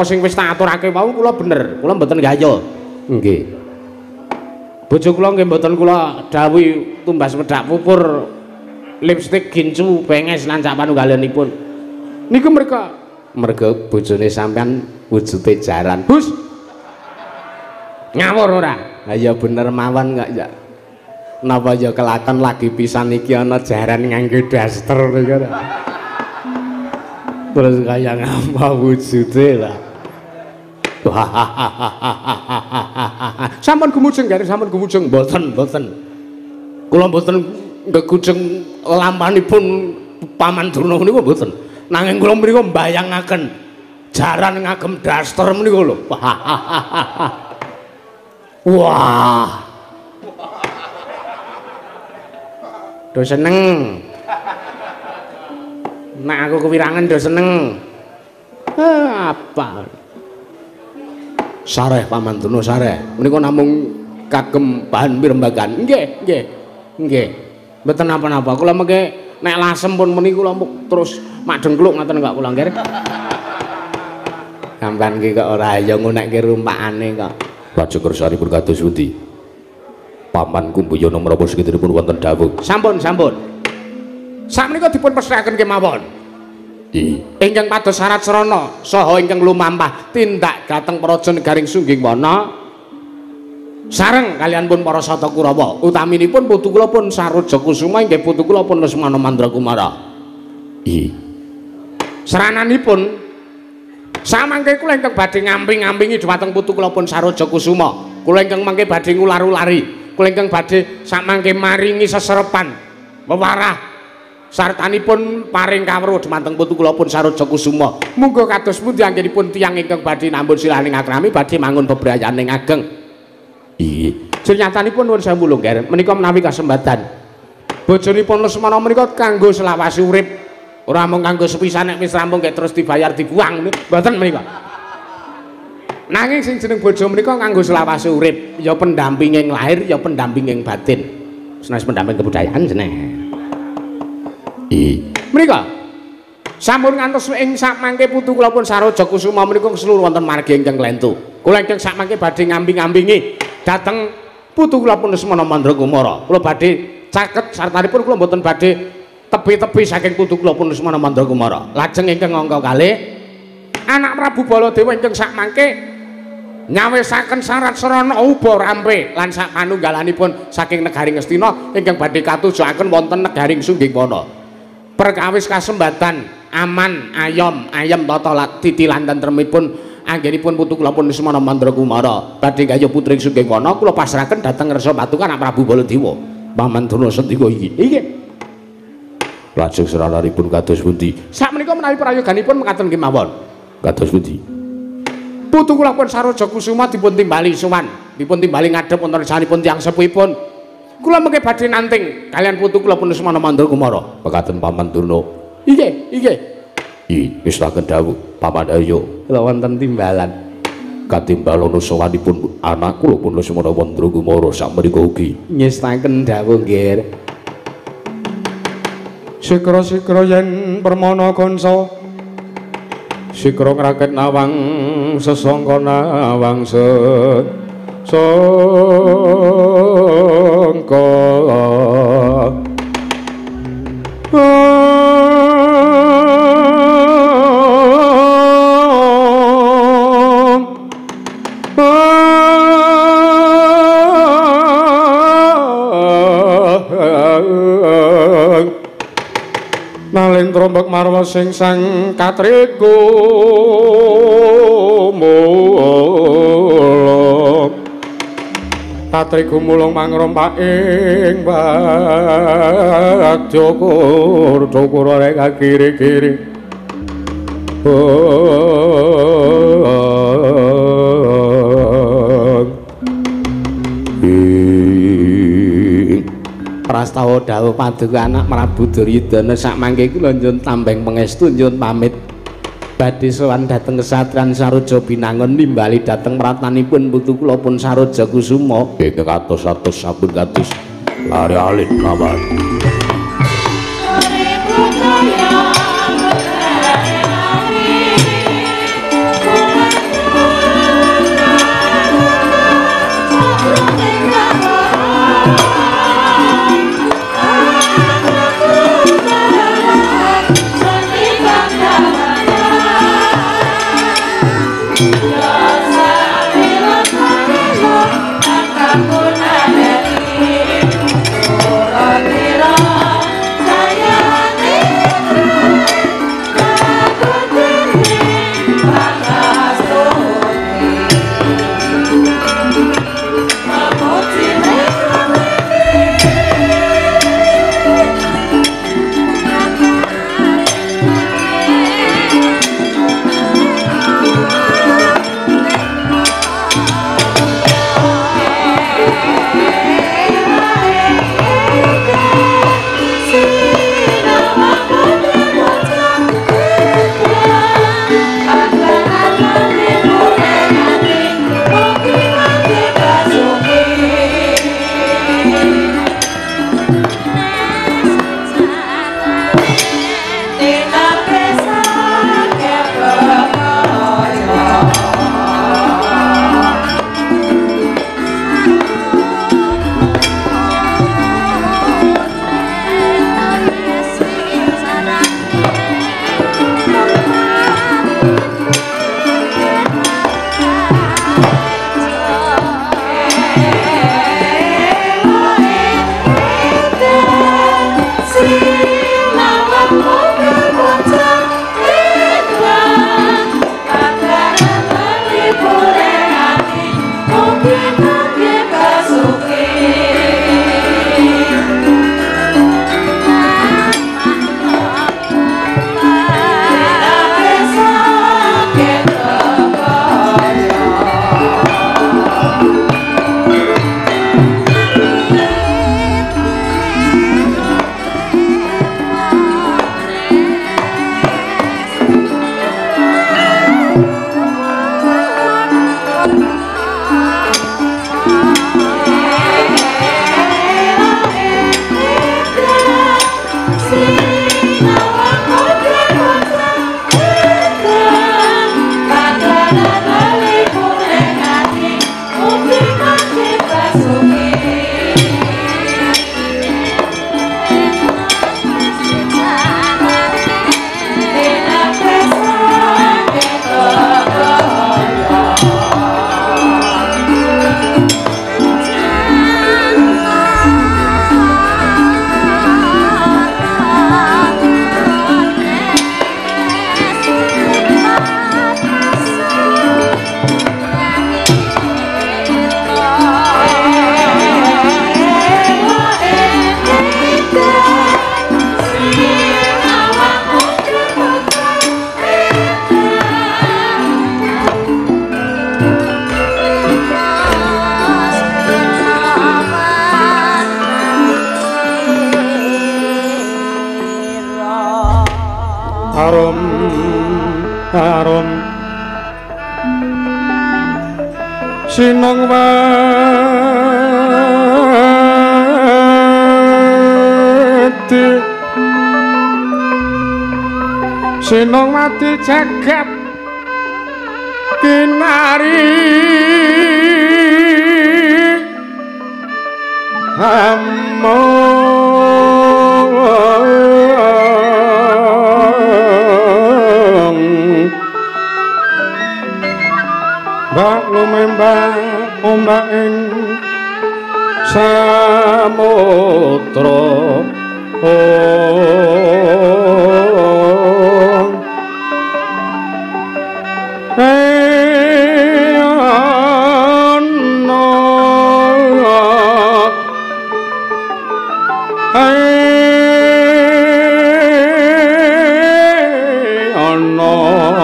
sing wis tak aturake wau kula bener. Kula mboten gayuh. Nggih. Bojo kula nggih mboten kula dawuhi tumbas wedak pupur, lipstik gincu, benges lan sak panunggalanipun. Niku merga bojone sampean wujude jaran. Bus. Ngawur ora? Ha ya bener mawon kok ya. Napa ya kelakon lagi pisan iki ana jaran nganggo daster niku. Terus kaya ngapa wujude lah. Sampun gumujeng garis, sampun gumujeng. Mboten, mboten. Kula mboten ngegujeng lampanipun Paman Durna niku mboten. Nanging kula mriku mbayangaken jaran ngagem daster menika lho. Wah. Do seneng. Nek aku kewirangan do seneng. Apa? Sareh Paman Durna sareh. Menika namung kagem bahan pirembagan. Nggih, nggih. Nggih. Mboten napa-napa. Kula mengke nek lasem pun meni kula terus mak dengkluk ngoten kok kula nggih. Sampeyan ki kok ora ya ngunekke rumpakane kok. Lajeng kersanipun kados pundi? Paman Kumbayana menapa sekitaripun wonten dawuh? Sampun, sampun. Sakmenika dipun pesrahaken kemawon. Ingkang pados syarat srana saha ingkang lumampah tindak dhateng praja negaring Sunggingwana sareng kalian pun para Sata Kurawa, utaminipun putu kula pun Saroja Kusuma inggih putu kula pun Lesmana Mandrakumara. Srananipun samangke kula ingkang badhe ngamping-ngampingi dhumateng putu kula pun Saroja Kusuma, kula ingkang mangke badhe ngular-ulari, kula ingkang badhe samangke maringi seserepan wewarah sartanipun paring kawruh dhumateng putu kula pun Saroja Kusuma. Munggo kados pundi anggenipun tiyang ingkang badhe nambun silaning akrami badhe mangun bebrayaning ageng. Nyatanipun nuwun sewu lho nggih, menika menawi kasembatan bojonipun Lesmana menika kanggo selawase urip, ora mung kanggo sepisan nek wis rampung nggih terus dibayar dibuang mboten menika. Nanging sing jeneng bojo menika kanggo selawase urip, ya pendamping ing lahir ya pendamping ing batin. Senes pendamping kebudayaan jeneng. Menika sampun ngantos ing sakmangke putu kula pun Saroja Kusuma menika seluruh wonten margi ingkang klentu. Kula ingkang sakmangke badhe ngamping-ngampingi dhateng putu kula pun Lesmana Mandrakumara. Kula badhe caket sartanipun kula mboten badhe tebi-tebi saking putu kula pun Lesmana Mandrakumara. Lajeng ingkang angka kalih anak Prabu Baladewa ingkang sakmangke nyawisaken syarat srana uba rampe lan sak panunggalanipun saking negari Ngastina ingkang badhe katujuaken wonten negari Sunggingwana. Perkawis kasembatan aman ayom ayem tata titi lan tentremipun anggenipun putu kula pun Lesmana Mandrakumara badhe gayuh putri Sunggingwana kula pasrahaken dhateng ngersa patukan Prabu Baladewa. Paman Durna sendika iki. Inggih. Lajeng srananipun kados pundi? Sakmenika menawi prayoganipun mekaten kemawon. Kados pundi? Putu kula pun Saroja Kusuma dipun timbali sowan, dipun timbali ngadhep wonten sanipun tiyang sepuhipun. Kula mengke badhe nanting kalian putu kula pun Lesmana Mandrakumara. Mekaten Paman Durna. Inggih, inggih. Wis laken dawuh Paman Arya. Kula wonten timbalan. Katimbalono sowanipun anak kula pun Lesmana Mandrakumara sakmenika ugi. Ngestaken dawuh nggih. Sikra-sikra yen permana kanca sikra ngraket nawang sesangka nawang sesangka. Naling trombok marwa sing sang katriku mulung katriku mulung mangrompak ing bagya kur dukur rek kiri-kiri. Prastawa dawuh paduka anak Prabu Duryudana sakmangke kula nyuwun tambeng pangestu nyuwun pamit badhe sowan dhateng kesatriyan Saroja Binangun nimbali dhateng pratanipun putu kula pun Saroja Kusuma. Ingkang atos-atos sampun kados lare alit kawan. Arum arum sinong wati sinong wati jagat kinari among bak lumembak ombak ing samudra ana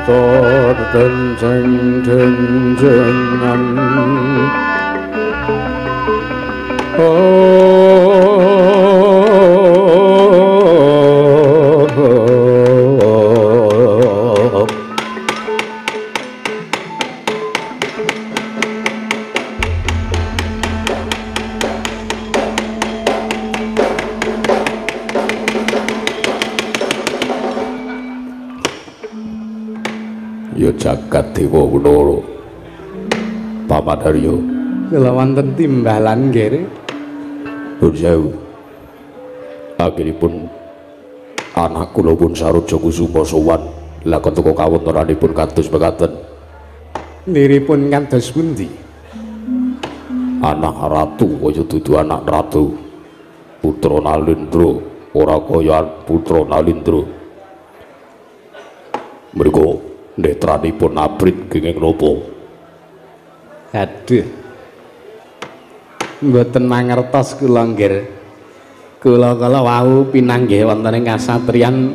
Nata denceng dencengan. Ya jagat dewa Kunara. Paman Haryo. Kula wonten timbalan nggih. Nuwun sewu. Akhiripun anak kula pun Saroja Kusuma sowan. Lah keteka kawontenanipun kados mekaten. Niripun kados pundi? Anak ratu kaya dudu anak ratu. Putra Nalindra ora kaya putra Nalindra. Mriku netranipun abrit kenging napa? Aduh. Mboten mangertos kula nggih. Kula kala wau pinanggih wonten ing kasatriyan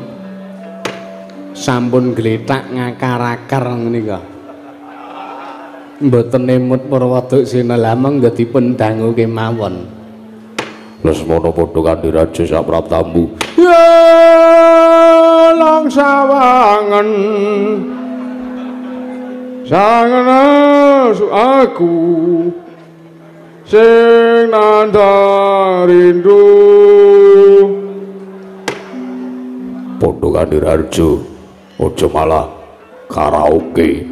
sampun glethak ngakar-akar menika. Mboten emut Purwaduksena lameng dipun dangu kemawon. Lesmana padha kanthi raja sapraptamu. Ya lang sawangen sangen aku sing nandha rindu. Padha kanthi raja aja malah karaoke.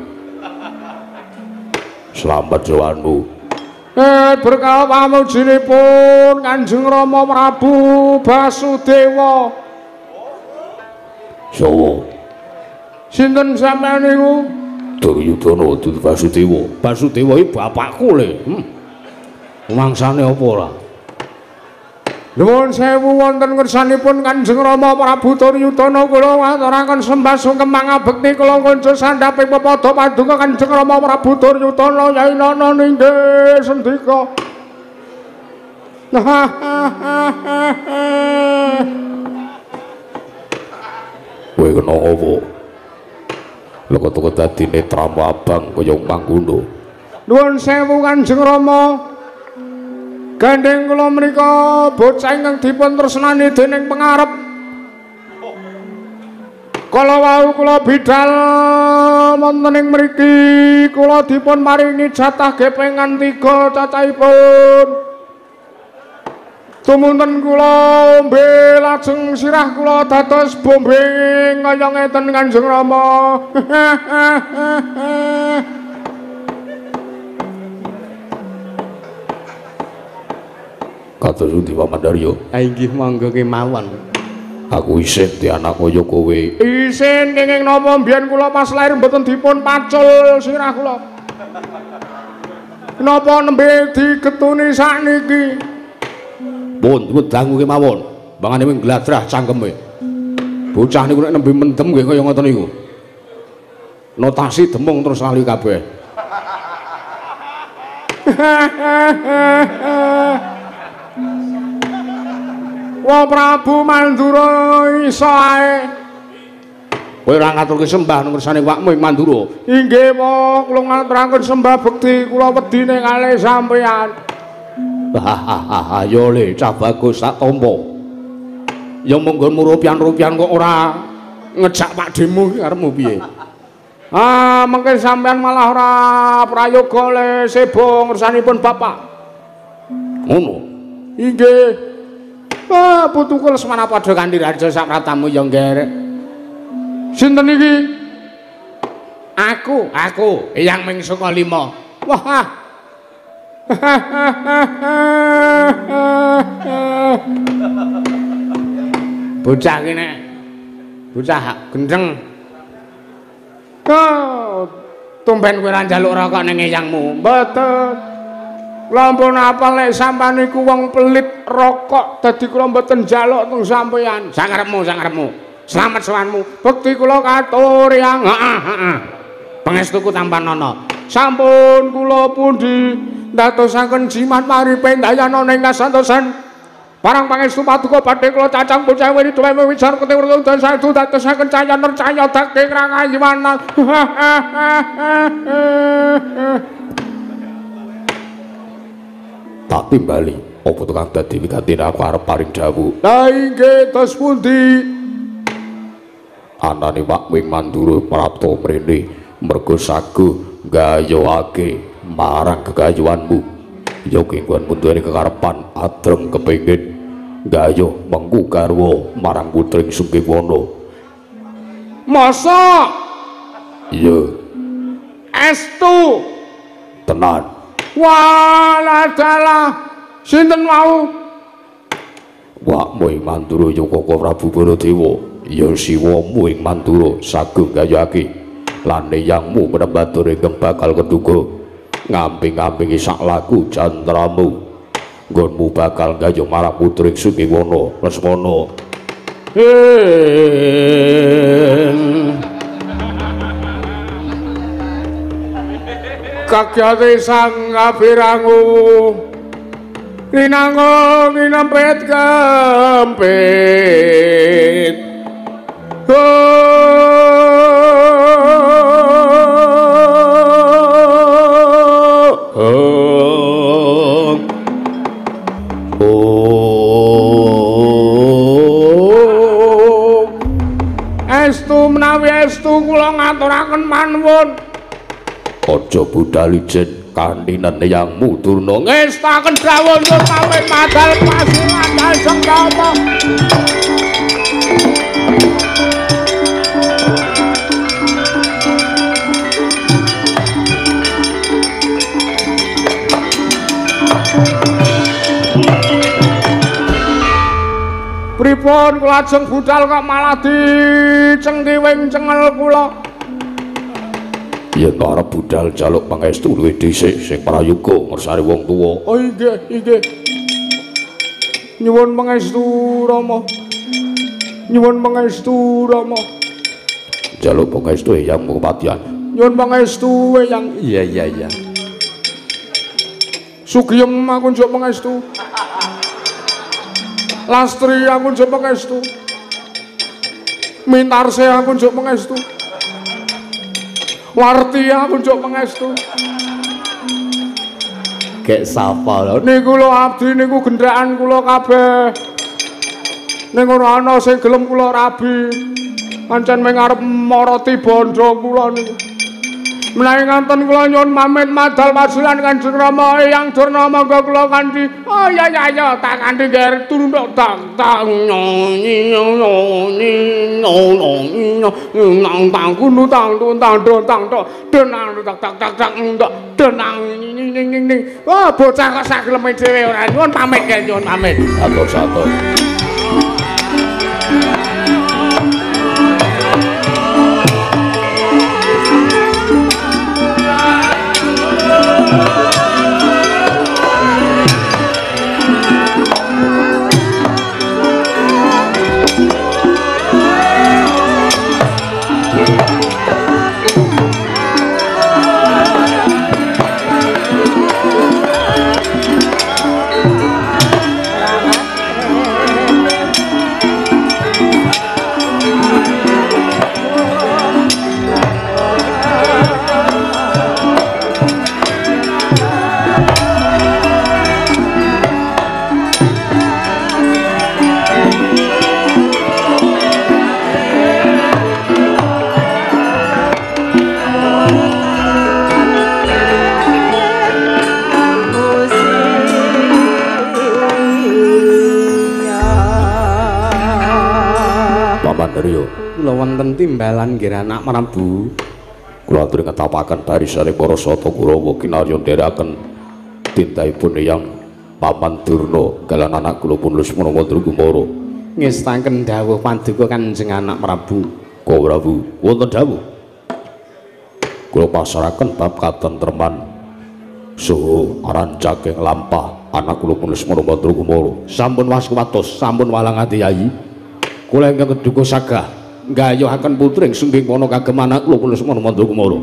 Selamat jawanmu. Berkah pamujinipun Kanjeng Rama Prabu Basudewa. Sawa. Sinten sampeyan niku? Duryudana dudu Basudewa. Basudewa iki bapakku le. Mangsane apa ora? Nuwun sewu wonten ngersanipun Kanjeng Rama Prabu Duryudana kula ngaturaken sembah sungkem mangabekti kula kanca sandhaping pepadha paduka Kanjeng Rama Prabu Duryudana Yai Nana ninggih sendika. Kowe kena apa? Lha kok dadi netramu abang kaya mangkono. Nuwun sewu Kanjeng Rama. Gandeng kula menika bocah ingkang dipun tresnani dening pengarep. Kala wau kula bidal wonten ing mriki kula dipun paringi jatah gepengan 3 cacahipun. Tumunten kula ombe lajeng sirah kula dados bombing kaya ngeten Kanjeng Rama. Kados pundi Paman Daryo? Ha inggih monggo kemawon. Aku isin di anak kaya kowe. Isin kenging napa mbiyen kula pas lair mboten dipun pacul sirah kula. Napa nembe digetuni sakniki? Pun dangu kemawon. Bangane wing gladrah cangkeme. Bocah niku nek nembe mendem nggih kaya ngoten niku. Notasi demung terus lali kabeh. Wa Prabu Mandura iso ae. Kowe ora ngaturke sembah nang ngersane wakmu ing Mandura. Inggih, Pak, kula ngaturaken sembah bekti kula wedine kalih sampeyan. Hahaha, yo le cah bagus tak tampa. Ya monggo rupian-rupian kok ora ngejak pakdemu iki karepmu piye? Ah, mengke sampeyan malah ora prayoga le sebo ngersanipun bapak. Ngono. Inggih. Ah, putuku Lesmana padha kanthi raja sapratamu ya ngerek. Sinten iki? Aku, Eyang Ming Saka Lima. Wah. Bocah iki nek bocah gendeng. Oh, tumben kowe ora njaluk rokok ning eyangmu. Mboten. Kula ampun apal nek sampeyan niku wong pelit rokok dadi kula mboten njaluk teng sampeyan. Sakarepmu, sakarepmu. Slamet sowanmu. Bekti kula katur yang. Heeh, heeh. Pangestuku tampanana. Sampun kula pundi ndadosaken jimat maripe ndayana ning kasantosan. Parang pangestu paduka badhe kula cacang bocah wiri duwe wijar kete wurung dan saestu dadosaken caya nercaya daging rangayiwanan. Tak timbali apa tukang dadi wigatine aku arep paring dawuh. Lah inggih dos pundi? Anane Wak Wing Mandura prapta mrene merga saguh gayuhake marang gegayuhanmu. Ya kenggon mundure kekarepan adrem kepengin gayuh mengku garwa marang putring Sungkiwana. Masa? Iya. Estu? Tenan. Walah dalah. Sinten wau? Wak Wing Mandura ya Koko Prabu Baladewa. Ya siwamu ing Mandura saguh gayuhake lan eyangmu menembatur ingkang bakal keduga. Ngamping-ngampingi sak laku jantramu nggonmu bakal gayuh marang putring Sungkiwana Lesmana. Kagyate sang abirangu linango nginempet kempit. Estu menawi estu kula ngaturaken panuwun. Aja budal ijen kanthi neyangmu Durna. Ngestaken dawuh nyuwun pamit madal pasiran sengkama. Pripun kula ajeng budal kok malah dicengkiwing cengel kula. Yen arep budal jaluk pangestu luwih dhisik sing prayoga ngersane wong tuwa. Oh inggih, inggih. Nyuwun pangestu Rama. Nyuwun pangestu Rama. Jaluk pangestu eyang kepatihan. Nyuwun pangestu eyang. Iya iya iya. Sugiyem aku njuk pangestu. Lastri aku njuk pangestu. Mintarse aku njuk pangestu. Warti aku njuk pangestu. Gek sapa lho? Niku lho abdi niku gendhakan kula kabeh. Ning ora ana sing gelem kula rabi. Pancen mung arep maroti bondo kula niku. Menawi nganten kula nyuwun pamit madal wasilan Kanjeng Rama Eyang Durna monggo kula kanthi. Oh iya iya iya tak kanthi ger turu ndok tak tak nyi nyi nyi nang tang kunu tang tun tang don tang tok denang tak tak tak tak ndok denang ning ning ning ning. Oh bocah kok sak geleme dhewe ora nyuwun pamit ger nyuwun pamit. Satu-satu. Kula wonten timbalan nggih anak Prabu. Kula aturi ngetapaken barisane para sata Kurawa kinarya ndherekaken tindahipun Eyang Paman Durna galan anak kula pun Lesmana Mandra Kumara. Ngestaken dawuh paduka Kanjeng Anak Prabu. Ka Prabu wonten dawuh. Kula pasrahaken bab katentreman saha rancake lampah anak kula pun Lesmana Mandra Kumara. Sampun waskuwatos, sampun walang ati Yayi. Kula ingkang keduga sagah nggayuhaken putring Sunggiwana kagem anak kula pun Lesmana Mandra Kumara.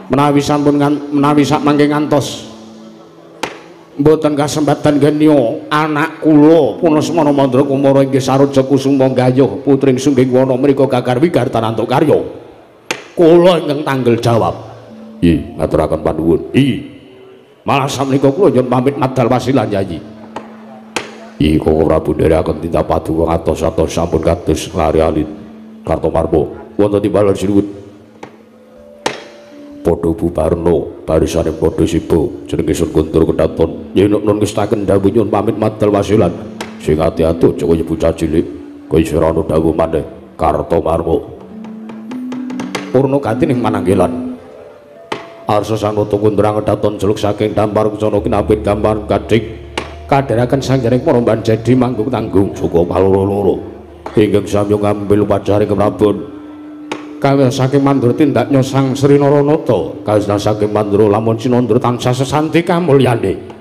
Menawi sampun menawi sak mangke ngantos Mboten kasempatan genya anak kula Punasmana Mandra Kumara inggih Saroja Kusuma gayuh putring Sungging Wana mriku gagar wigartan antuk karya. Kula ingkang tanggel jawab. Nggih, ngaturaken panuwun. Nggih. Malah sakmenika kula nyuwun pamit madal wasilan Yayi. Nggih, Koko Prabu nderekaken tindak paduka ngatos-atos sampun kados lari alit Kartomarma wonten timbalan sinuwun. Padha bubarna barisane padha siba jenenge Sun Guntur kedaton yen nun ngestaken dawuh nyuwun pamit madal wasilan sing ati-ati aja kaya bocah cilik kaya sirana dawuh maneh Kartomarma purna gati ning mananggelan arsa sang Nata Kundrang kedaton jeluk saking dampar kencana kinapit dampar gadhing kadheraken sanjaring para banjadi manggung tanggung suka paloro-loro ingkang samya ngambil upacara keprabon kawis saking mandura tindaknya Sang Sri Naranata kawis saking mandura lamun sinandra tansah sesanti kamulyane.